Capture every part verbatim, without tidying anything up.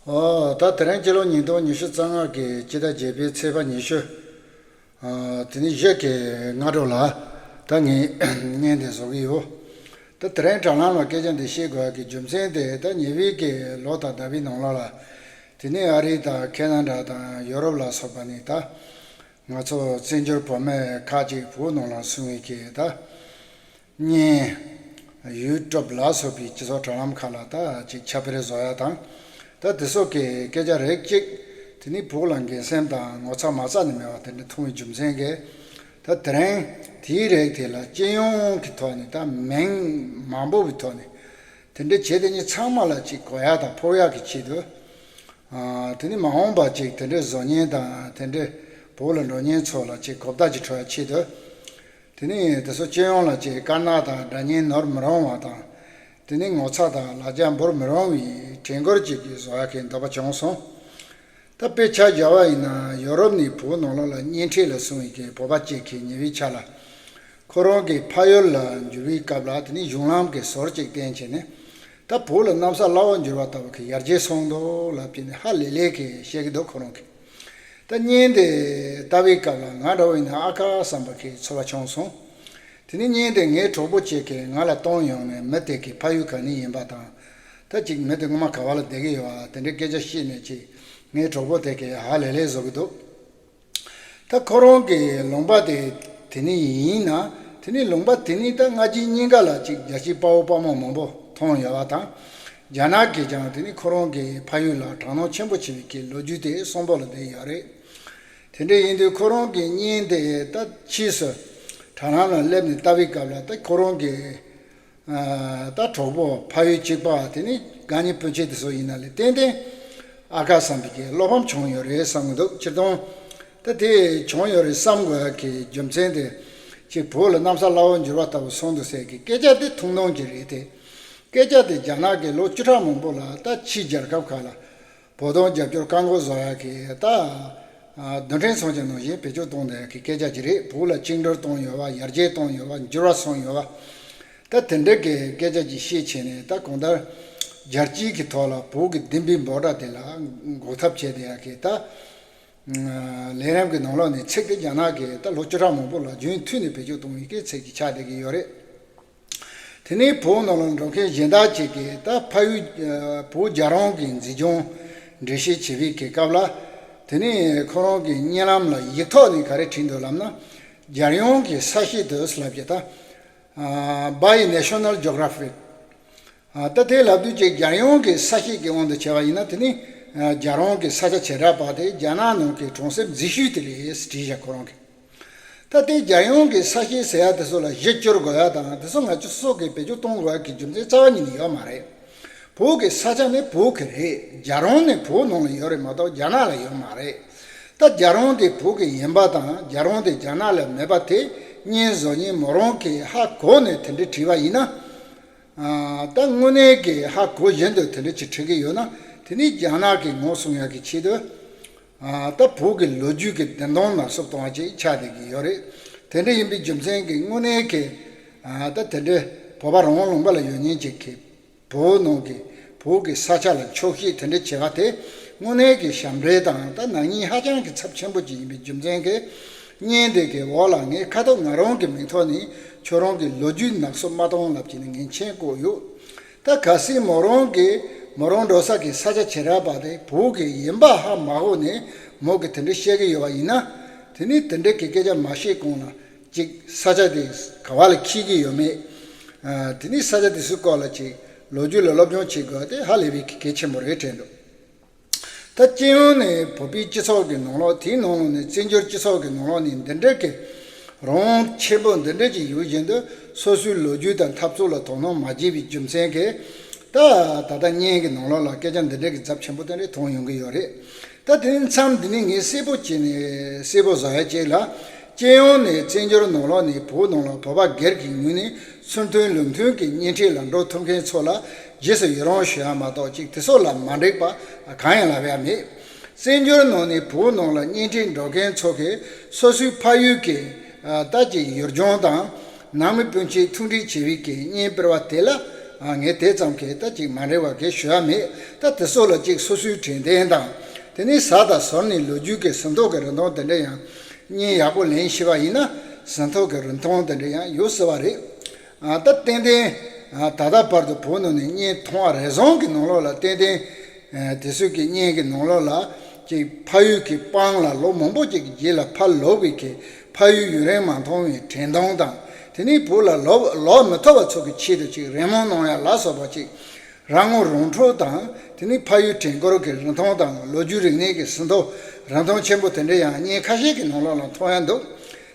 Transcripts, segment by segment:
ཨོ། ད་དེ་རིང་སྤྱི་ལོ་ཉིས་སྟོང་ཉི་ཤུ་རྩ་ལྔ་གི་སྤྱི་ཟླ་བརྒྱད་པའི་ཚེས་པ་ཉི་ཤུ། ཨ། དེ་ནི་བཞི་གི་སྔ་དྲོ་ལ་ད་ངས་བརྙན་དེ་བཟོ་གི་ཡོད། ད་དེ་རིང་དྲ་ལམ་ལ་སྐད་ཆ་འདི་བཤད་དགོས་ཀྱི་རྒྱུ་མཚན་དེ། ད་ཉེ་བའི་གི་ལོ་དང་ཟླ་བའི་ནང་ལོགས་ལ། དེ་ནི་ཨ་རི་དང་ཁེ་ན་ཌ་དང་ཡོ་རོབ་ལ་སོགས་པ་ནི་ད་ང་ཚོ་བཙན་བྱོལ་བོད་མི་ཁག་ཅིག་བོད་ནང་ལ་སོང་བའི་གི་ད་བརྙན། ཡུ་ཊུབ་ལ་སོགས་པའི་སྤྱི་ཚོགས་དྲ་ལམ་ཁག་ལ་ད་ཅིག་ཁྱབ་སྤེལ་བཟོ་ཡ་དང་། ད་དེ་སོགས་ཀྱི་སྐད་ཆ་རིགས་གཅིག། དེ་ནི་བོད་ལ་འགན་སེམས་དང་ངོ་ཚ་མ་ཚ་ནི་མེད་པ་དེ་འདྲ་མཐོང་བའི་རྒྱུ་མཚན་གྱིས། ད་དེ་རིང་དེའི་རིགས་དེ་ལ་སྤྱི་ཡོངས་ཀྱི་ཐོག་ནས་ད་མིང་མང་པོ་བའི་ཐོག་ནས་དེ་འདྲ་བྱས་ཏེ་ནི་ཚང་མ་ལ་ཅིག་གོ་ཡ་དང་ཕོག་ཡ་གི་ཆེད་དུ། ཨ། དེ་ནི་མ་འོངས་པ་ཅིག་དེ་འདྲའི་བཟོ་མཁན་དང་དེ་འདྲའི་བོད་ལ་འགྲོ་མཁན་ཚོ་ལ་ཅིག་གོ་བརྡ་ཅིག་འཕྲོད་ཡ་ཆེད་དུ། དེ་ནས་དེ་ཚོ་སྤྱི་ཡོངས་ལ་ཅིག་དཀར་ནག་དང་འདྲ་མཉམ་ནོར་མི་རུང་བ་དང་། དེ་ནས་ངོ་ཚ་དང་ལ་རྒྱ་འབོར་མི་རུང་བའི་གྲོས་འགོ་ཅིག་གི་བཟོ་ཡག་གི་འདོད་པ་བྱུང་སོང་། ད་དཔེ་ཆ་བཞག་པ་ཡིན་ན་ཡོ་རོབ་ནས་བོད་ནང་ལོགས་ལ་གཉེན་འཕྲད་ལ་སོང་བའི་གི་བོད་པ་ཅིག་གིས་ཉེ་བའི་ཆར་ལ་ཁོ་རང་གི་ཕ་ཡུལ་ལ་འབྱོར་བའི་སྐབས་ལ། དེ་ནས་གཞུང་ལམ་གྱི་ཟུར་ཅིག་བསྟན་བྱས་ནས་ད་བོད་ལ་གནམ་ས་བླ་འོག་འགྱུར་བ་ལྟ་བུ་གི་ཡར་རྒྱས་སོང་འདུག་ལབ་ཀྱི་ནས་ཧ་ལས་ལས་ཀྱི་བཤད་ཀྱི་འདུག་ཁོ་རང་གིས། ད་བརྙན་དེ་ལྟ་བའི་སྐབས་ལ་ང་འདྲ་བོ་ཡིན་ན་ཨ་ཁ་བསམ་པ་གི་ཚོར་བ་བྱུང་སོང་། དེ་ནས་བརྙན་དེ་ངའི་གྲོགས་པོ་གཅིག་གིས་ང་ལ་བཏང་ཡོང་ནས་མི་དེ་གི་ཕ་ཡུལ་ག་ནས་ཡིན་པ་དང་། ད་ཅིག་མི་དེ་སྔོན་མ་ག་བ་ལ་བསྡད་ཀྱི་ཡོད་པ་དེ་འདྲའི་སྐད་ཆ་བཤད་ནས་ཅིག་ངའི་གྲོགས་པོ་དེ་གིས་ཧ་ལས་ལས་བཟོ་གི་འདུག། ད་ཁོ་རང་གི་ལུང་པ་དེ་དེ་ནས་ཡིན་ན། དེ་ནས་ལུང་པ་དེ་ནས་ད་སྔ་རྗེས་གཉིས་ཀ་ལ་ཅིག་རྒྱལ་གཅེས་དཔའ་བོ་དཔའ་མོ་མང་པོ་མཐོང་ཡོད་པ་དང་། རྒྱ་ནག་གིས་ཀྱང་དེ་ནས་ཁོ་རང་གི་ཕ་ཡུལ་ལ་དྲག་སྣང་ཆེན་པོ་བྱེད་པའི་གི་ལོ་རྒྱུས་དེ་གསོན་པོ་ལ་བསྡད་ཡོད་རེད། དེ་འདྲ་ཡིན་དུས་ཁོ་རང་གི་བརྙན་དེ་ད་ཕྱིས་སུ་དྲ་ལམ་ལ་སླེབས་ནས་ལྟ་བའི་སྐབས་ལ། ད་ཁོ་རང་གི་ཨ། ད་གྲོགས་པོ་ཕ་ཡུལ་གཅིག་པ་དེ་ནི་དགའ་ཉེ་སྤུན་མཆེད་དེ་ཚོ་ཡིན་ན་ལས་ཏན་ཏན་ཨ་ཁ་བསམ་པའི་གི་བློ་ཕམ་བྱུང་ཡོད་རེད་བསམ་གི་འདུག། སྤྱིར་བཏང་ད་དེ་བྱུང་ཡོད་རེད་བསམ་དགོས་ཡ་གི་རྒྱུ་མཚན་དེ། ཅིག་བོད་ལ་གནམ་ས་བླ་འོག་འགྱུར་བ་ལྟ་བུ་སོང་འདུག་ཟེར་གི་སྐད་ཆ་དེ་ཐུང་ཐུང་ཅིག་རེད་དེ། སྐད་ཆ་དེ་རྒྱ་ནག་གིས་ལོ་བཅུ་ཕྲག་མང་པོ་ལ་ད་ཕྱིའི་རྒྱལ་ཁབ་ཁག་ལ་བོད་དོན་རྒྱབ་སྐྱོར་བཀག་འགོག་བཟོ་ཡ་གི་ད་རྡུལ་ཕྲན་མཚོན་ཆ་ནང་བཞིན་བེད་སྤྱོད་གཏོང་བསྡད་ཡ་གི་སྐད་ཆ་ཅིག་རེད། བོད་ལ་བཅིངས་འགྲོལ་བཏང་ཡོད་པ། ཡར་རྒྱས་བཏང་ཡོད་པ། འགྱུར་བ་སོང་ཡོད་པ། ད་དེ་འདྲ་གི་སྐད་ཆ་ཅིག་བཤད་བྱས་ནས། ད་གང་ལྟར་རྒྱལ་སྤྱིའི་གི་ཐོག་ལ་བོད་ཀྱི་བདེན་པའི་འབོད་སྒྲ་དེ་ལ་འགོག་ཐབས་བྱས་བསྡད་ཡ་གི་ད་ལས་རིམ་གི་ནང་ལོགས་ནས་ཚིག་དེ་རྒྱ་ནག་གིས་ད་ལོ་བཅུ་ཕྲག་མང་པོ་ལ་རྒྱུན་མཐུད་ནས་བེད་སྤྱོད་གཏོང་བའི་གི་ཚིག་ཅིག་ཆགས་བསྡད་ཀྱི་ཡོད་རེད། དེ་ནས་བོད་ནང་ལ་འགྲོ་མཁན་གཞན་དག་ཅིག་གིས་ད་ཕ་ཡུལ་བོད་རྒྱལ་རོང་གི་མཛེས་ལྗོངས་འགྲེལ་བཤད་བྱེད་པའི་གི་སྐབས་ལ། དེ་ནས་ཁོ་རང་གི་བརྙན་ལམ་ལ་ཡིག་ཐོག་ནས་ག་རེ་བྲིས་འདུག་ལབ་ན། རྒྱལ་ཡོངས་ཀྱི་ས་གཤིས་དུ་ལབ་ཀྱི་ད། By National Geographic། ད་དེ་ལབ་དུས་ཅིག་རྒྱལ་ཡོངས་ཀྱི་ས་གཤིས་ཀྱི་དབང་དུ་བྱས་པ་ཡིན་ན། དེ་ནི་རྒྱལ་རོང་གི་ས་ཆ་བྱེ་བྲག་པ་དེ་རྒྱ་ནག་ནང་གི་གྲོང་གསེབ་མཛེས་ཤོས་དེ་རེད་བྲིས་བཞག་ཁོ་རང་གིས། ད་ལྟའི་རྒྱལ་ཡོངས་ཀྱི་ས་གཤིས་ཟེར་ཡ་དེ་ཚོ་ལ་གཞི་བཅོལ་དགོས་ཡ་དང་། དེ་ཚོ་ང་ཚོ་སོ་སོ་གིས་བེད་སྤྱོད་གཏོང་དགོས་ཡ་གི་རྒྱུ་མཚན་རྩ་བ་ཉིད་ནས་ཡོད་མ་རེད། བོད་ཀྱི་ས་ཆ་ནི་བོད་ཀྱི་རེད། རྒྱལ་རོང་ནི་བོད་ནང་ལ་ཡོད་རེད་མ་གཏོགས་རྒྱ་ནག་ལ་ཡོད་མ་རེད། ད་རྒྱལ་རོང་དེ་བོད་ཀྱི་ཡིན་པ་དང་། རྒྱལ་རོང་དེ་རྒྱ་ནག་ལ་མེད་པ་དེ་བརྙན་བཟོ་མཁན་མོ་རང་གིས་ཧ་གོ་ནས་དེ་འདྲ་བྲིས་པ་ཡིན་ན། ཨ། ད་དངོས་གནས་ཀྱི་ཧ་གོ་བཞིན་དུ་དེ་འདྲ་ཅིག་བྲིས་ཀྱི་ཡོད་ན། དེ་ནི་རྒྱ་ནག་གི་ངོ་སྲུང་ཡག་གི་ཆེད་དུ། ཨ། ད་བོད་ཀྱི་ལོ་རྒྱུས་ཀྱི་བདེན་དོན་ནག་སུབ་གཏོང་བ་ཅིག་ཆགས་བསྡད་ཀྱི་ཡོད་རེད། དེ་འདྲ་ཡིན་པའི་རྒྱུ་མཚན་གྱིས་དངོས་གནས་ཀྱི། ཨ། ད་དེ་འདྲ་བོད་པ་རང་དབང་ལུང་པ་ལ་ཡོད་མཁན་ཅིག་གིས་བོད་ནང་གི་བོད་ཀྱི་ས་ཆ་ལ་འཁྱོག་བཤད་དེ་འདྲ་བྱེད་པ་དེ་དངོས་གནས་ཀྱི་ཞབས་འདྲེན་དང་ད་ནག་ཉེས་ཧ་ཅང་གི་ཚབས་ཆེན་པོ་ཅིག་ཡིན་པའི་རྒྱུ་མཚན་གྱིས། བརྙན་དེ་གི་འོག་ལ་ངས་ཁ་ཐོག་ང་རང་གི་མིང་ཐོག་ནས་ཁྱོད་རང་གི་ལོ་རྒྱུས་ནག་སུབ་མ་གཏོང་ལབ་ཀྱི་ནས་ངས་མཆན་བཀོད་ཡོད། ད་གལ་སྲིད་མོ་རང་གིས་མོ་རང་འགྲོ་ས་གི་ས་ཆ་བྱེ་བྲག་པ་དེ་བོད་ཀྱི་ཡིན་པ་ཧ་མ་གོ་ནས་མོ་གིས་དེ་འདྲ་བཤད་ཀྱི་ཡོད་པ་ཡིན་ན། དེ་ནི་དེ་འདྲ་གི་སྐད་ཆ་མ་བཤད་གོང་ལ་ཅིག་ས་ཆ་དེ་ག་བ་ལ་འཁེལ་གྱི་ཡོད་མེད། ཨ། དེ་ནི་ས་ཆ་དེ་ཚོའི་སྐོར་ལ་ཅིག་ལོ་རྒྱུས་ལ་སློབ་སྦྱོང་བྱེད་དགོས་དེ་ཧ་ལས་པའི་གལ་ཆེན་པོ་རེད་དྲན་འདུག། ད་སྤྱི་ཡོངས་ནས་བོད་པའི་སྤྱི་ཚོགས་ཀྱི་ནང་ལོགས། དེའི་ནང་ལོགས་ནས་བཙན་བྱོལ་སྤྱི་ཚོགས་ཀྱི་ནང་ལོགས་ནས་འདི་འདྲ་གི་རང་དབང་ཆེན་པོ་འདི་འདྲ་ཅིག་ཡོད་བཞིན་དུ། སོ་སོའི་ལོ་རྒྱུས་དང་འཐབ་རྩོད་ལ་དོ་སྣང་མ་བྱས་པའི་རྒྱུ་མཚན་གྱིས། ད་ད་ལྟ་བརྙན་གྱི་ནང་ལོགས་ལ་སྐད་ཆ་འདི་འདྲ་གི་ཚབས་ཆེན་པོ་དེ་འདྲ་མཐོང་ཡོང་གི་ཡོད་རེད། ད་དེ་ནི་མཚམས་འདི་ནས་ངས་གསལ་པོ་བྱས་ནས་གསལ་པོ་བཟོ་ཡ་གཅིག་ལ། སྤྱི་ཡོངས་ནས་བཙན་བྱོལ་ནང་ལོགས་ནས་བོད་ནང་ལ་བོད་པ་སྒེར་གྱི་ངོས་ནས་ཚུལ་མཐུན་ལུགས་མཐུན་གྱི་གཉེན་འཕྲད་ལ་འགྲོ་ཐུབ་མཁན་ཚོ་ལ་རྗེས་སུ་ཡི་རང་ཞུ་ཡ་མ་གཏོགས་ཅིག་དེ་ཚོ་ལ་མ་འགྲིག་པ་གང་ཡང་ལབ་ཡ་མེད། བཙན་བྱོལ་ནང་ནས་བོད་ནང་ལ་གཉེན་འཕྲད་འགྲོ་མཁན་ཚོ་གིས་སོ་སོའི་ཕ་ཡུལ་གྱི་ཨ། ད་ཅིག་ཡུལ་ལྗོངས་དང་ནང་མི་སྤུན་མཆེད་ཐུག་འཕྲད་བྱེད་པའི་གི་བརྙན་སྤེལ་བ་དེ་ལ། ཨ། ངས་དེ་ཙམ་གྱིས་ད་ཅིག་མ་འགྲིག་པ་གས་ཞུ་ཡ་མེད། ད་དེ་ཚོ་ལ་ཅིག་སོ་སོའི་དྲན་རྟེན་དང་། དེ་ནས་གཟའ་དང་ཟུར་ནས་ལོ་རྒྱུས་ཀྱི་ཟིན་ཐོ་གི་རིན་ཐང་དེ་འདྲ་ཡང་བརྙན་ཡག་པོ་ལེན་ཤེས་པ་ཡིན་ན་ཟིན་ཐོ་གི་རིན་ཐང་དེ་འདྲ་ཡང་ཡོད་སྲིད་པ་རེད། ཨ། ད་ཏན་ཏན། ཨ། ད་ལྟ་བར་དུ་བོད་ནང་ནས་བརྙན་ཐུང་བ་རེ་ཟུང་གི་ནང་ལོགས་ལ་ཏན་ཏན། ཨ། དེ་ཚོའི་གི་བརྙན་གྱི་ནང་ལོགས་ལ་ཅིག་ཕ་ཡུལ་གྱི་སྤང་ལ་ལོ་མང་པོ་ཅིག་གི་རྗེས་ལ་ཕར་ལོག་པའི་གི་ཕ་ཡུལ་ཡུན་རིང་མ་མཐོང་བའི་དྲན་སྟངས་དང་། དེ་ནས་བོད་ལ་ལོག་ལོག་མི་ཐུབ་པ་ཚོ་གི་ཆེད་དུ་ཅིག་རེ་སྨོན་གནང་ཡ་ལ་སོགས་པ་ཅིག་རང་ངོ་རང་འཕྲོད་དང་། དེ་ནས་ཕ་ཡུལ་དྲན་སྐོར་གྱི་རིན་ཐང་དང་། ལོ་རྒྱུས་རིག་གནས་ཀྱི་ཟིན་ཐོ་རིན་ཐང་ཆེན་པོ་དེ་འདྲ་ཡང་བརྙན་ཁ་ཤས་ཀྱི་ནང་ལོགས་ལ་མཐོང་ཡ་འདུག་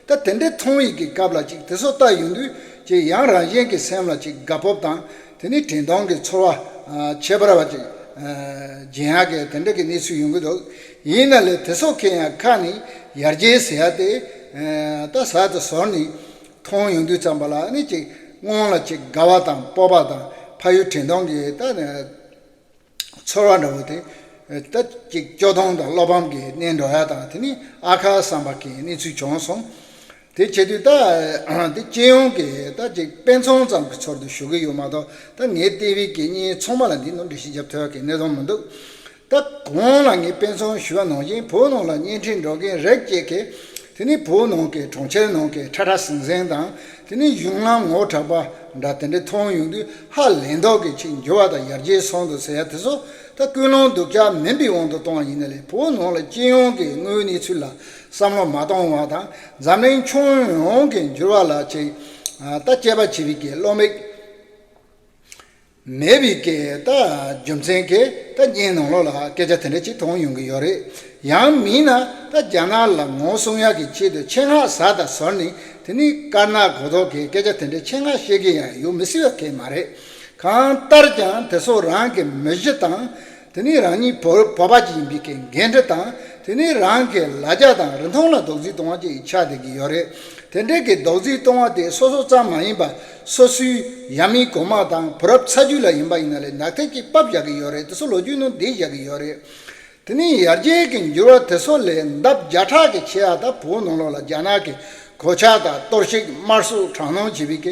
ད་དེ་འདྲ་མཐོང་ཡི་གི་སྐབས་ལ་ཅིག་དེ་ཚོ་ལྟ་ཡོང་དུས་ཅིག་ཡང་རང་བཞིན་གྱི་སེམས་ལ་ཅིག་དགའ་སྤོབས་དང་། དེ་ནས་དྲན་སྟངས་ཀྱི་ཚོར་བ། ཨ། ཁྱད་པར་བ་ཅིག་ཨ། སྦྱིན་ཡག་གི་དེ་འདྲ་གི་གནས་ཚུལ་ཡོང་གི་འདུག་ཡིན་ན་ལས་དེ་ཚོ་གི་ཡང་ཁ་ནས་ཡར་རྒྱས་ཟེར་ཡ་དེ། ཨ། ད་གཟའ་དང་ཟུར་ནས་མཐོང་ཡོང་དུས་ཙམ་པ་ལ་ནི་ཅིག་སྔོན་ལ་ཅིག་དགའ་བ་དང་སྤོབས་པ་དང་ཕ་ཡུལ་དྲན་སྟངས་ཀྱི་ད་ཚོར་བ་འདྲ་བོ་དེ། ད་ཅིག་སྐྱོ་གདུང་དང་བློ་ཕམ་གྱི་གནས་འགྲོ་ཡ་དང་། དེ་ནི་ཨ་ཁ་བསམ་པ་གི་གནས་ཚུལ་བྱུང་སོང་། དེ་བྱེད་དུས་ད་དེ་སྤྱི་ཡོངས་ཀྱི་ད་ཅིག་དཔེ་མཚོན་ཙམ་གྱི་ཚུལ་དུ་ཞུ་གི་ཡོད་མ་གཏོགས། ད་ངས་ལྟ་བའི་གི་བརྙན་ཚང་མ་ལ་འདི་ནང་འགྲེལ་བཤད་རྒྱབ་ཐུབ་ཡ་གི་གནས་སྟངས་མི་འདུག་ད་གོང་ལ་ངས་དཔེ་མཚོན་ཞུས་པ་ནང་བཞིན་བོད་ནང་ལ་བརྙན་འཕྲིན་འགྲོ་མཁན་རིགས་གཅིག་གིས། དེ་ནི་བོད་ནང་གི་གྲོང་ཁྱེར་ནང་གི་ཁྲ་ཁྲ་ཟིང་ཟིང་དང་། དེ་ནི་གཞུང་ལམ་ངོ་དྲག་པ་འདྲ་དེ་འདྲ་མཐོང་ཡོང་དུས་ཧ་ལས་མདོག་གི་ཅིག་འགྱུར་བ་དང་ཡར་རྒྱས་སོང་འདུག་ཟེར་ཡ་དེ་ཚོ་ད་ཀུན་སློང་སྡུག་ཅག་མིན་པའི་དབང་དུ་གཏོང་བ་ཡིན་ན་ལས། བོད་ནང་ལ་སྤྱི་ཡོངས་ཀྱི་དངོས་ཡོད་གནས་ཚུལ་ལ་བསམ་བློ་མ་གཏོང་བ་དང་། འཛམ་གླིང་ཁྱོན་ཡོངས་ཀྱི་འགྱུར་བ་ལ་ཅིག་ད་དཔྱད་པ་བྱེད་པའི་གི་བློ་མིག་མེད་པའི་གི་ད་རྒྱུ་མཚན་གྱིས་ད་བརྙན་ནང་ལོགས་ལ་སྐད་ཆ་དེ་འདྲ་ཅིག་མཐོང་ཡོང་གི་ཡོད་རེད། ཡང་མིན་ན་ད་རྒྱ་ནག་ལ་ངོ་སྲུང་ཡག་གི་ཆེད་དུ་ཆེད་མངགས་གཟའ་དང་ཟུར་ནས། དེ་ནི་དཀར་ནག་གོ་ལྡོག་གི་སྐད་ཆ་དེ་འདྲ་ཆེད་མངགས་བཤད་མཁན་ཡང་ཡོད་མི་སྲིད་པ་གང་ཡང་མ་རེད། གང་ལྟར་ཀྱང་དེ་ཚོ་རང་གི་མི་གཞི་དང་། དེ་ནི་རང་ཉིད་བོད་བོད་པ་ཅིག་ཡིན་པའི་གི་འགན་འཁྲི་དང་། དེ་ནི་རང་གི་ལ་རྒྱ་དང་རིན་ཐང་ལ་རྡོག་རྫིས་གཏོང་བ་ཅིག་ཆགས་བསྡད་ཀྱི་ཡོད་རེད། དེ་འདྲའི་གི་རྡོག་རྫིས་གཏོང་བ་དེ་སོ་སོ་ཙམ་མ་ཡིན་པ། སོ་སོའི་ཡབ་མེས་གོང་མ་དང་བུ་རབས་ཚ་རྒྱུད་ལ་ཡིན་པ་ཡིན་ན་ལས་ནག་ཐིག་ཅིག་ཕབ་བཞག་གི་ཡོད་རེད། དེ་ཚོ་ལོ་རྒྱུས་ནང་བསྡད་བཞག་གི་ཡོད་རེད། དེ་ནས་ཡར་རྒྱས་ཀྱི་འགྱུར་བ་དེ་ཚོ་ལས་ལྡབ་བརྒྱ་ཕྲག་གི་ཆེ་བ་ད་བོད་ནང་ལོགས་ལ་རྒྱ་ནག་གི་གོད་ཆག་དང་གཏོར་བཤིག་དམར་གསོད་དྲག་གནོན་བྱེད་པའི་གི་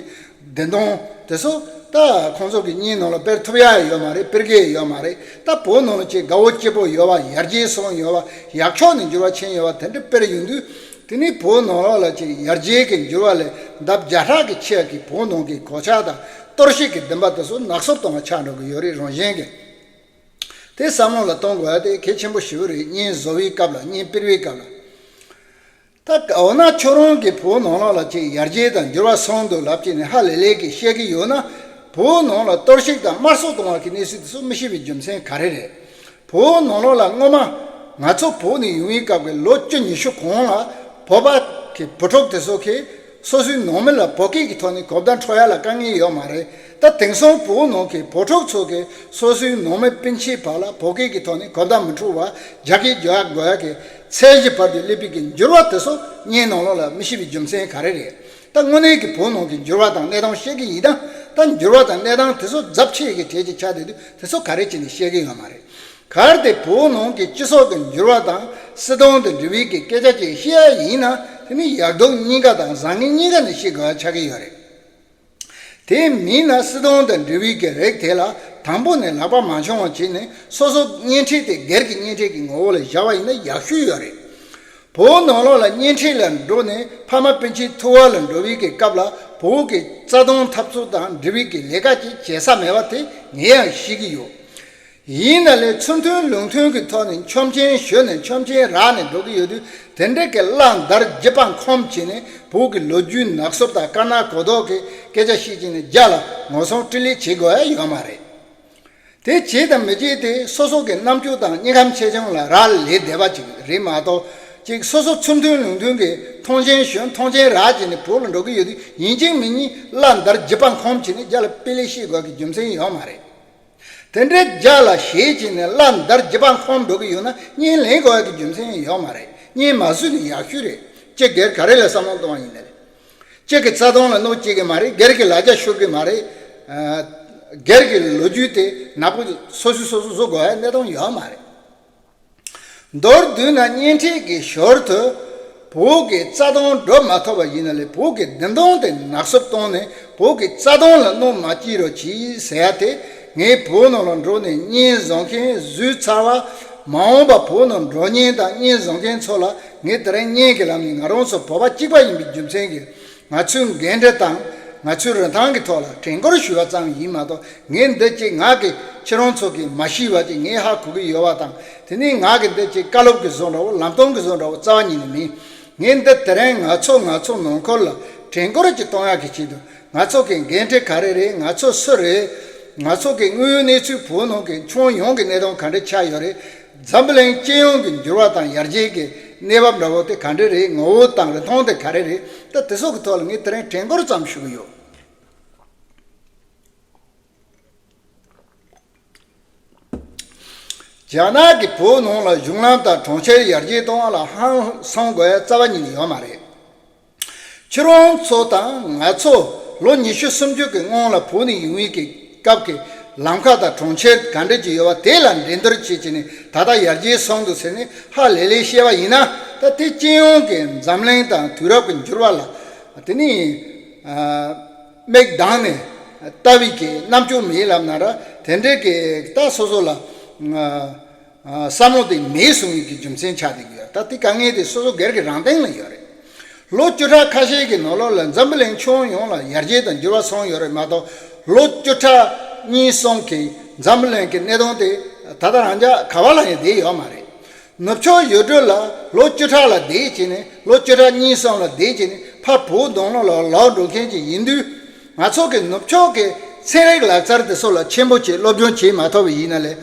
བདེན་དོན་དེ་ཚོ། ད་ཁོང་ཚོ་གི་བརྙན་ནང་ལ་སྤེལ་ཐུབ་ཡ་ཡོད་མ་རེད། སྤེལ་གི་ཡོད་མ་རེད། ད་བོད་ནང་ལ་ཅིག་དགའ་བོ་སྐྱིད་པོ་ཡོད་པ། ཡར་རྒྱས་སོང་ཡོད་པ། ཡག་ཕྱོགས་ནས་འགྱུར་བ་ཕྱིན་ཡོད་པ་དེ་འདྲ་སྤེལ་ཡོང་དུས། དེ་ནི་བོད་ནང་ལོགས་ལ་ཅིག་ཡར་རྒྱས་ཀྱི་འགྱུར་བ་ལས་ལྡབ་བརྒྱ་ཕྲག་གི་ཆེ་བ་གི་བོད་ནང་གི་གོད་ཆག་དང་གཏོར་བཤིག་གི་བདེན་པ་དེ་ཚོ་ནག་གསུབ་གཏོང་བ་ཆགས་འགྲོ་གི་ཡོད་རེད། རང་བཞིན་གྱིས། དེ་བསམ་བློ་ལ་གཏོང་དགོས་ཡ་དེ་གལ་ཆེན་པོ་ཞེ་པོ་རེད། བརྙན་བཟོ་བའི་སྐབས་ལ། བརྙན་སྤེལ་བའི་སྐབས་ལ། ད་འོ་ན་ཁྱོད་རང་གིས་བོད་ནང་ལོགས་ལ་ཅིག་ཡར་རྒྱས་དང་འགྱུར་བ་སོང་འདུག་ལབ་ཀྱི་ནས་ཧ་ལས་ལས་ཀྱི་བཤད་ཀྱི་ཡོད་ན། བོད་ནང་ལ་གཏོར་བཤིག་དང་དམར་གསོད་གཏོང་བ་གི་གནས་ཚུལ་དེ་ཚོ་མི་ཤེས་པའི་རྒྱུ་མཚན་ག་རེ་རེད། བོད་ནང་ལོགས་ལ་སྔོན་མ་ང་ཚོ་བོད་ནས་ཡོང་བའི་སྐབས་ཀྱི་ལོ་བཅུ་ཉི་ཤུ་གོང་ལ་བོད་པ་གི་བུ་ཕྲུག་དེ་ཚོ་གིས་སོ་སོའི་ནང་མི་ལ་བོད་སྐད་ཀྱི་ཐོག་ནས་གོ་བརྡ་འཕྲོད་ཡ་ལ་དཀའ་ངལ་ཡོད་མ་རེད། ད་དེང་སང་བོད་ནང་གི་བུ་ཕྲུག་ཚོ་གིས་སོ་སོའི་ནང་མི་སྤུན་མཆེད་བར་ལ་བོད་སྐད་ཀྱི་ཐོག་ནས་གོ་བརྡ་མི་འཕྲོད་པར་རྒྱ་སྐད་རྒྱག་དགོས་ཡ་གི་ཚད་གཞི་བར་དུ་སླེབས་པའི་གི་འགྱུར་བ་དེ་ཚོ་བརྙན་ནང་ལོགས་ལ་མི་ཤེས་པའི་རྒྱུ་མཚན་ག་རེ་རེད། ད་དངོས་གནས་ཀྱི་བོད་ནང་གི་འགྱུར་བ་དང་གནས་སྟངས་བཤད་ཀྱི་ཡིན་ན། ད་འགྱུར་བ་དང་གནས་སྟངས་དེ་ཚོ་རྫབ་ཆེ་གི་གྲས་ཅིག་ཆགས་བསྡད་དུས་དེ་ཚོ་ག་རེ་བྱས་ནས་བཤད་ཀྱི་ཡོད་མ་རེད། གལ་ཏེ་བོད་ནང་གི་སྤྱི་ཚོགས་ཀྱི་འགྱུར་བ་དང་སྲིད་དོན་དང་འབྲེལ་བའི་གི་སྐད་ཆ་ཅིག་བཤད་ཡ་ཡིན་ན། དེ་ནི་ཡག་སྡུག་གཉིས་ཀ་དང་བཟང་ངན་གཉིས་ཀ་ནས་བཤད་དགོས་ཡ་ཆགས་ཀྱི་ཡོད་རེད། དེ་མིན་ན་སྲིད་དོན་དང་འབྲེལ་བའི་གི་རིགས་དེ་ལ་དང་པོ་ནས་ལག་པ་མ་འཆང་བ་བྱས་ནས་སོ་སོ་བརྙན་འཕྲིན་དེ་སྒེར་གྱི་བརྙན་འཕྲིན་གྱི་ངོ་བོ་ལ་བཞག་པ་ཡིན་ན་ཡག་ཤོས་ཡོད་རེད། བོད་ནང་ལོགས་ལ་བརྙན་འཕྲིན་ལ་འགྲོ་ནས་ཕ་མ་སྤུན་མཆེད་ཐུག་པ་ལ་འགྲོ་བའི་གི་སྐབས་ལ་བོད་ཀྱི་རྩ་དོན་འཐབ་རྩོད་དང་འབྲེལ་བའི་གི་ལས་ཀ་ཅིག་བྱེད་ས་མེད་པ་དེ་ངས་ཡང་ཤེས་ཀྱི་ཡོད། ཡིན་ན་ལས་ཚུར་མཐུན་ལུགས་མཐུན་གྱི་ཐོག་ནས་ཆོམ་ཆེན་ཞོན་ནས་ཆོམ་ཆེན་རག་ནས་འགྲོ་གི་ཡོད་དུས། དེ་འདྲ་གི་བླ་འདར་རྒྱུ་སྤང་ཁོམ་བྱས་ནས་བོད་ཀྱི་ལོ་རྒྱུས་ནག་གསུབ་དང་དཀར་ནག་གོ་ལྡོག་གི་སྐད་ཆ་བཤད་ཀྱིན་ནས་རྒྱ་ལ་ངོ་སྲུང་སྤྲེལ་ལད་བྱེད་དགོས་ཡ་ཡོད་མ་རེད། དེ་བྱེད་དང་མི་བྱེད་དེ་སོ་སོ་གི་རྣམ་དཔྱོད་དང་དམྱལ་ཁམས་ཆེ་ཆུང་ལ་རག་ལས་བསྡད་པ་ཅིག་རེད་མ་གཏོགས། ཅིག་སོ་སོ་ཚུར་མཐུན་ལུགས་མཐུན་གྱི་མཐོང་ཆེན་ཞོན་མཐོང་ཆེན་རག་བྱས་ནས་བོད་ལ་འགྲོ་གི་ཡོད་དུས། ཡིན་གཅིག་མིན་གཉིས་བླ་འདར་རྒྱུ་སྤང་ཁོམ་བྱས་ནས་རྒྱ་ལ་སྤྲེལ་ལད་བཤད་དགོས་ཀྱི་རྒྱུ་མཚན་ཡོད་མ་རེད། དེ་འདྲའི་རྒྱ་ལ་ཞེད་བྱས་ནས་བླ་འདར་རྒྱུ་སྤང་ཁོམ་འགྲོ་གི་ཡོད་ན་བརྙན་ལེན་དགོས་ཀྱི་རྒྱུ་མཚན་ཡོད་མ་རེད། བརྙན་མ་བཟོས་ནས་ཡག་ཤོས་རེད། ཅིག་སྒེར་ག་རེ་ལ་བསམ་བློ་གཏོང་བ་ཡིན་ནའི། གཅིག་གི་རྩ་དོན་ལ་གནོད་སྐྱེལ་གི་མ་རེད། སྒེར་གྱི་ལ་རྒྱ་ཤོར་གི་མ་རེད། ཨ། སྒེར་གྱི་ལོ་རྒྱུས་དེ་ནག་པོ་སོ་སོས་སོ་སོ་བཟོ་དགོས་ཡ་གནས་སྟངས་ཡོད་མ་རེད། མདོར་བསྡུས་ན་བརྙན་འཕྲིན་གྱི་ཞོར་དུ་ བོད་ཀྱི་རྩ་དོན་སྒྲུབ་མ་ཐུབ་པ་ཡིན་ན་ལས་བོད་ཀྱི་བདེན་དོན་དེ་ནག་སུབ་བཏང་ནས་བོད་ཀྱི་རྩ་དོན་ལ་གནོད་མ་སྐྱེལ་རོགས་གྱིས་ཟེར་ཡ་དེ། ངས་བོད་ནང་ལ་འགྲོ་ནས་བརྙན་བཟོ་མཁན་བཟོས་ཚར་བ། མ་འོངས་པ་བོད་ནང་འགྲོ་མཁན་དང་བརྙན་བཟོ་མཁན་ཚོ་ལ་ངས་དེ་རིང་བརྙན་གྱི་ལམ་ནས་ང་རང་ཚོ་བོད་པ་གཅིག་པ་ཡིན་པའི་རྒྱུ་མཚན་གྱིས། ང་ཚོའི་འགན་འཁྲི་དང་ང་ཚོའི་རིན་ཐང་གི་ཐོག་ལ་དྲན་སྐུལ་ཞུ་བ་ཙམ་ཡིན་མ་གཏོགས། ངས་འདི་གཅིག་ང་གི་ཁྱེད་རང་ཚོ་གིས་མ་ཤེས་པ་ཅིག་ངས་ཧ་གོ་གི་ཡོད་པ་དང་། དེ་ནས་ང་གི་འདི་གཅིག་བཀའ་སློབ་ཀྱི་བཟོ་འདྲ་བོ་ལམ་སྟོན་གྱི་བཟོ་འདྲ་བོ་རྩ་བ་ཉིད་ནས་མིན། ངས་འདི་དེ་རིང་ང་ཚོ་ང་ཚོ་ནང་ཁུལ་ལ་དྲན་སྐུལ་ཅིག་གཏོང་ཡག་གི་ཆེད་དུ། ང་ཚོ་གི་འགན་འཁྲི་ག་རེ་རེད། ང་ཚོ་སུ་རེད། ང་ཚོ་གི་དངོས་ཡོད་གནས་ཚུལ་བོད་ནང་གི་ཁྱོན་ཡོངས་ཀྱི་གནད་དོན་ག་འདྲ་ཆགས་ཡོད་རེད། འཛམ་བུ་གླིང་སྤྱི་ཡོངས་ཀྱི་འགྱུར་བ་དང་ཡར་རྒྱས་ཀྱི་གནས་བབ་འདྲ་བོ་དེ་ག་འདྲ་རེད། ངོ་བོ་དང་རིན་ཐང་དེ་ག་རེ་རེད། ད་དེ་ཚོ་གི་ཐོག་ལ་ངས་དེ་རིང་དྲན་སྐུལ་ཙམ་ཞུ་གི་ཡོད། རྒྱ་ནག་གིས་བོད་ནང་ལ་གཞུང་ལམ་དང་གྲོང་ཁྱེར་ཡར་རྒྱས་གཏོང་བ་ལ་ཧང་སང་དགོས་ཡ་རྩ་བ་ཉིད་ནས་ཡོད་མ་རེད། ཁྱེད་རང་ཚོ་དང་ང་ཚོ་ལོ་ཉི་ཤུ་སུམ་ཅུ་གི་སྔོན་ལ་བོད་ནས་ཡོང་བའི་གི་སྐབས་ཀྱི་ལམ་ཁ་དང་གྲོང་ཁྱེར་ག་འདྲ་ཅིག་ཡོད་པ་དེ་ལ་འགྲན་བསྡུར་བྱེད་ཀྱི་ནས་ད་ལྟ་ཡར་རྒྱས་སོང་འདུག་ཟེར་ནས་ཧ་ལས་ལས་བཤད་པ་ཡིན་ན། ད་དེ་སྤྱི་ཡོངས་ཀྱི་འཛམ་གླིང་དང་དུས་རབས་ཀྱི་འགྱུར་བ་ལ་དེ་ནི་མིག་གདངས་ནས་ལྟ་བའི་གི་རྣམ་དཔྱོད་མེད་ལབ་ན་ར། དེ་འདྲའི་གི་ད་སོ་སོ་ལ་བསམ་བློ་དེ་མེད་གསུང་བའི་གི་རྒྱུ་མཚན་ཆགས་བསྡད་ཀྱི་ཡོད། ད་དེ་དཀའ་ངལ་དེ་སོ་སོ་སྒེར་གྱི་རང་སྟེང་ལ་ཡོད་རེད། ལོ་བཅུ་ཕྲག་ཁ་ཤས་ཀྱི་ནང་ལོགས་ལ་འཛམ་བུ་གླིང་ཁྱོན་ཡོངས་ལ་ཡར་རྒྱས་དང་འགྱུར་བ་སོང་ཡོད་རེད་མ་གཏོགས། ལོ་བཅུ་ཕྲག་གཉིས་གསུམ་གྱི་འཛམ་བུ་གླིང་གི་གནད་དོན་དེ་ད་ལྟ་རང་ཅག་ག་བ་ལ་ཡང་བསྡད་ཡོད་མ་རེད། ནུབ་ཕྱོགས་ཡུལ་གྲུ་ལ་ལོ་བཅུ་ཕྲག་ལ་བསྡད་བྱས་ནས་ལོ་བཅུ་ཕྲག་གཉིས་གསུམ་ལ་བསྡད་བྱས་ནས་ཕར་བོད་ནང་ལོགས་ལ་ལོག་འགྲོ་མཁན་ཅིག་ཡིན་དུས། ང་ཚོ་གི་ནུབ་ཕྱོགས་ཀྱི་ཚན་རིག་ལག་རྩལ་དེ་ཚོ་ལ་ཆེན་པོ་བྱས་སློབ་སྦྱོང་བྱེད་མ་ཐུབ་པ་ཡིན་ན་ལས།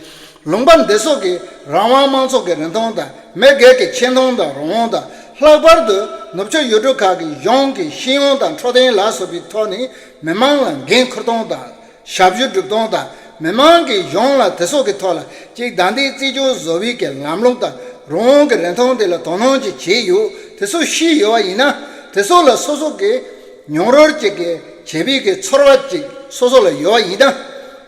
ལུང་པ་འདི་ཚོ་གི་རང་དབང་མང་ཚོགས་ཀྱི་རིན་ཐང་དང་མི་སྒེར་གྱི་ཆེ་མཐོང་དང་རང་དབང་དང་། ལྷག་པར་དུ་ནུབ་ཕྱོགས་ཡུལ་གྲུ་ཁག་གི་གཞུང་གི་ཤེས་ཡོན་དང་འཕྲོད་བསྟེན་ལ་སོགས་པའི་ཐོག་ནས་མི་མང་ལ་འགན་འཁུར་སྟངས་དང་ཞབས་ཞུ་སྒྲུབ་སྟངས་དང་། མི་མང་གི་གཞུང་ལ་དེ་ཚོ་གི་ཐོག་ལ་ཅིག་བདའ་འདེད་རྩིས་སྤྱོད་བཟོ་བའི་གི་ལམ་ལུགས་དང་རང་དབང་གི་རིན་ཐང་དེ་ལ་དོ་སྣང་ཅིག་བྱས་ཡོད། དེ་ཚོ་ཤེས་ཡོད་པ་ཡིན་ན། དེ་ཚོ་ལ་སོ་སོ་གི་མྱོང་རོལ་ཅིག་གི་བྱེད་པའི་གི་ཚོར་བ་ཅིག་སོ་སོ་ལ་ཡོད་པ་ཡིན་ན།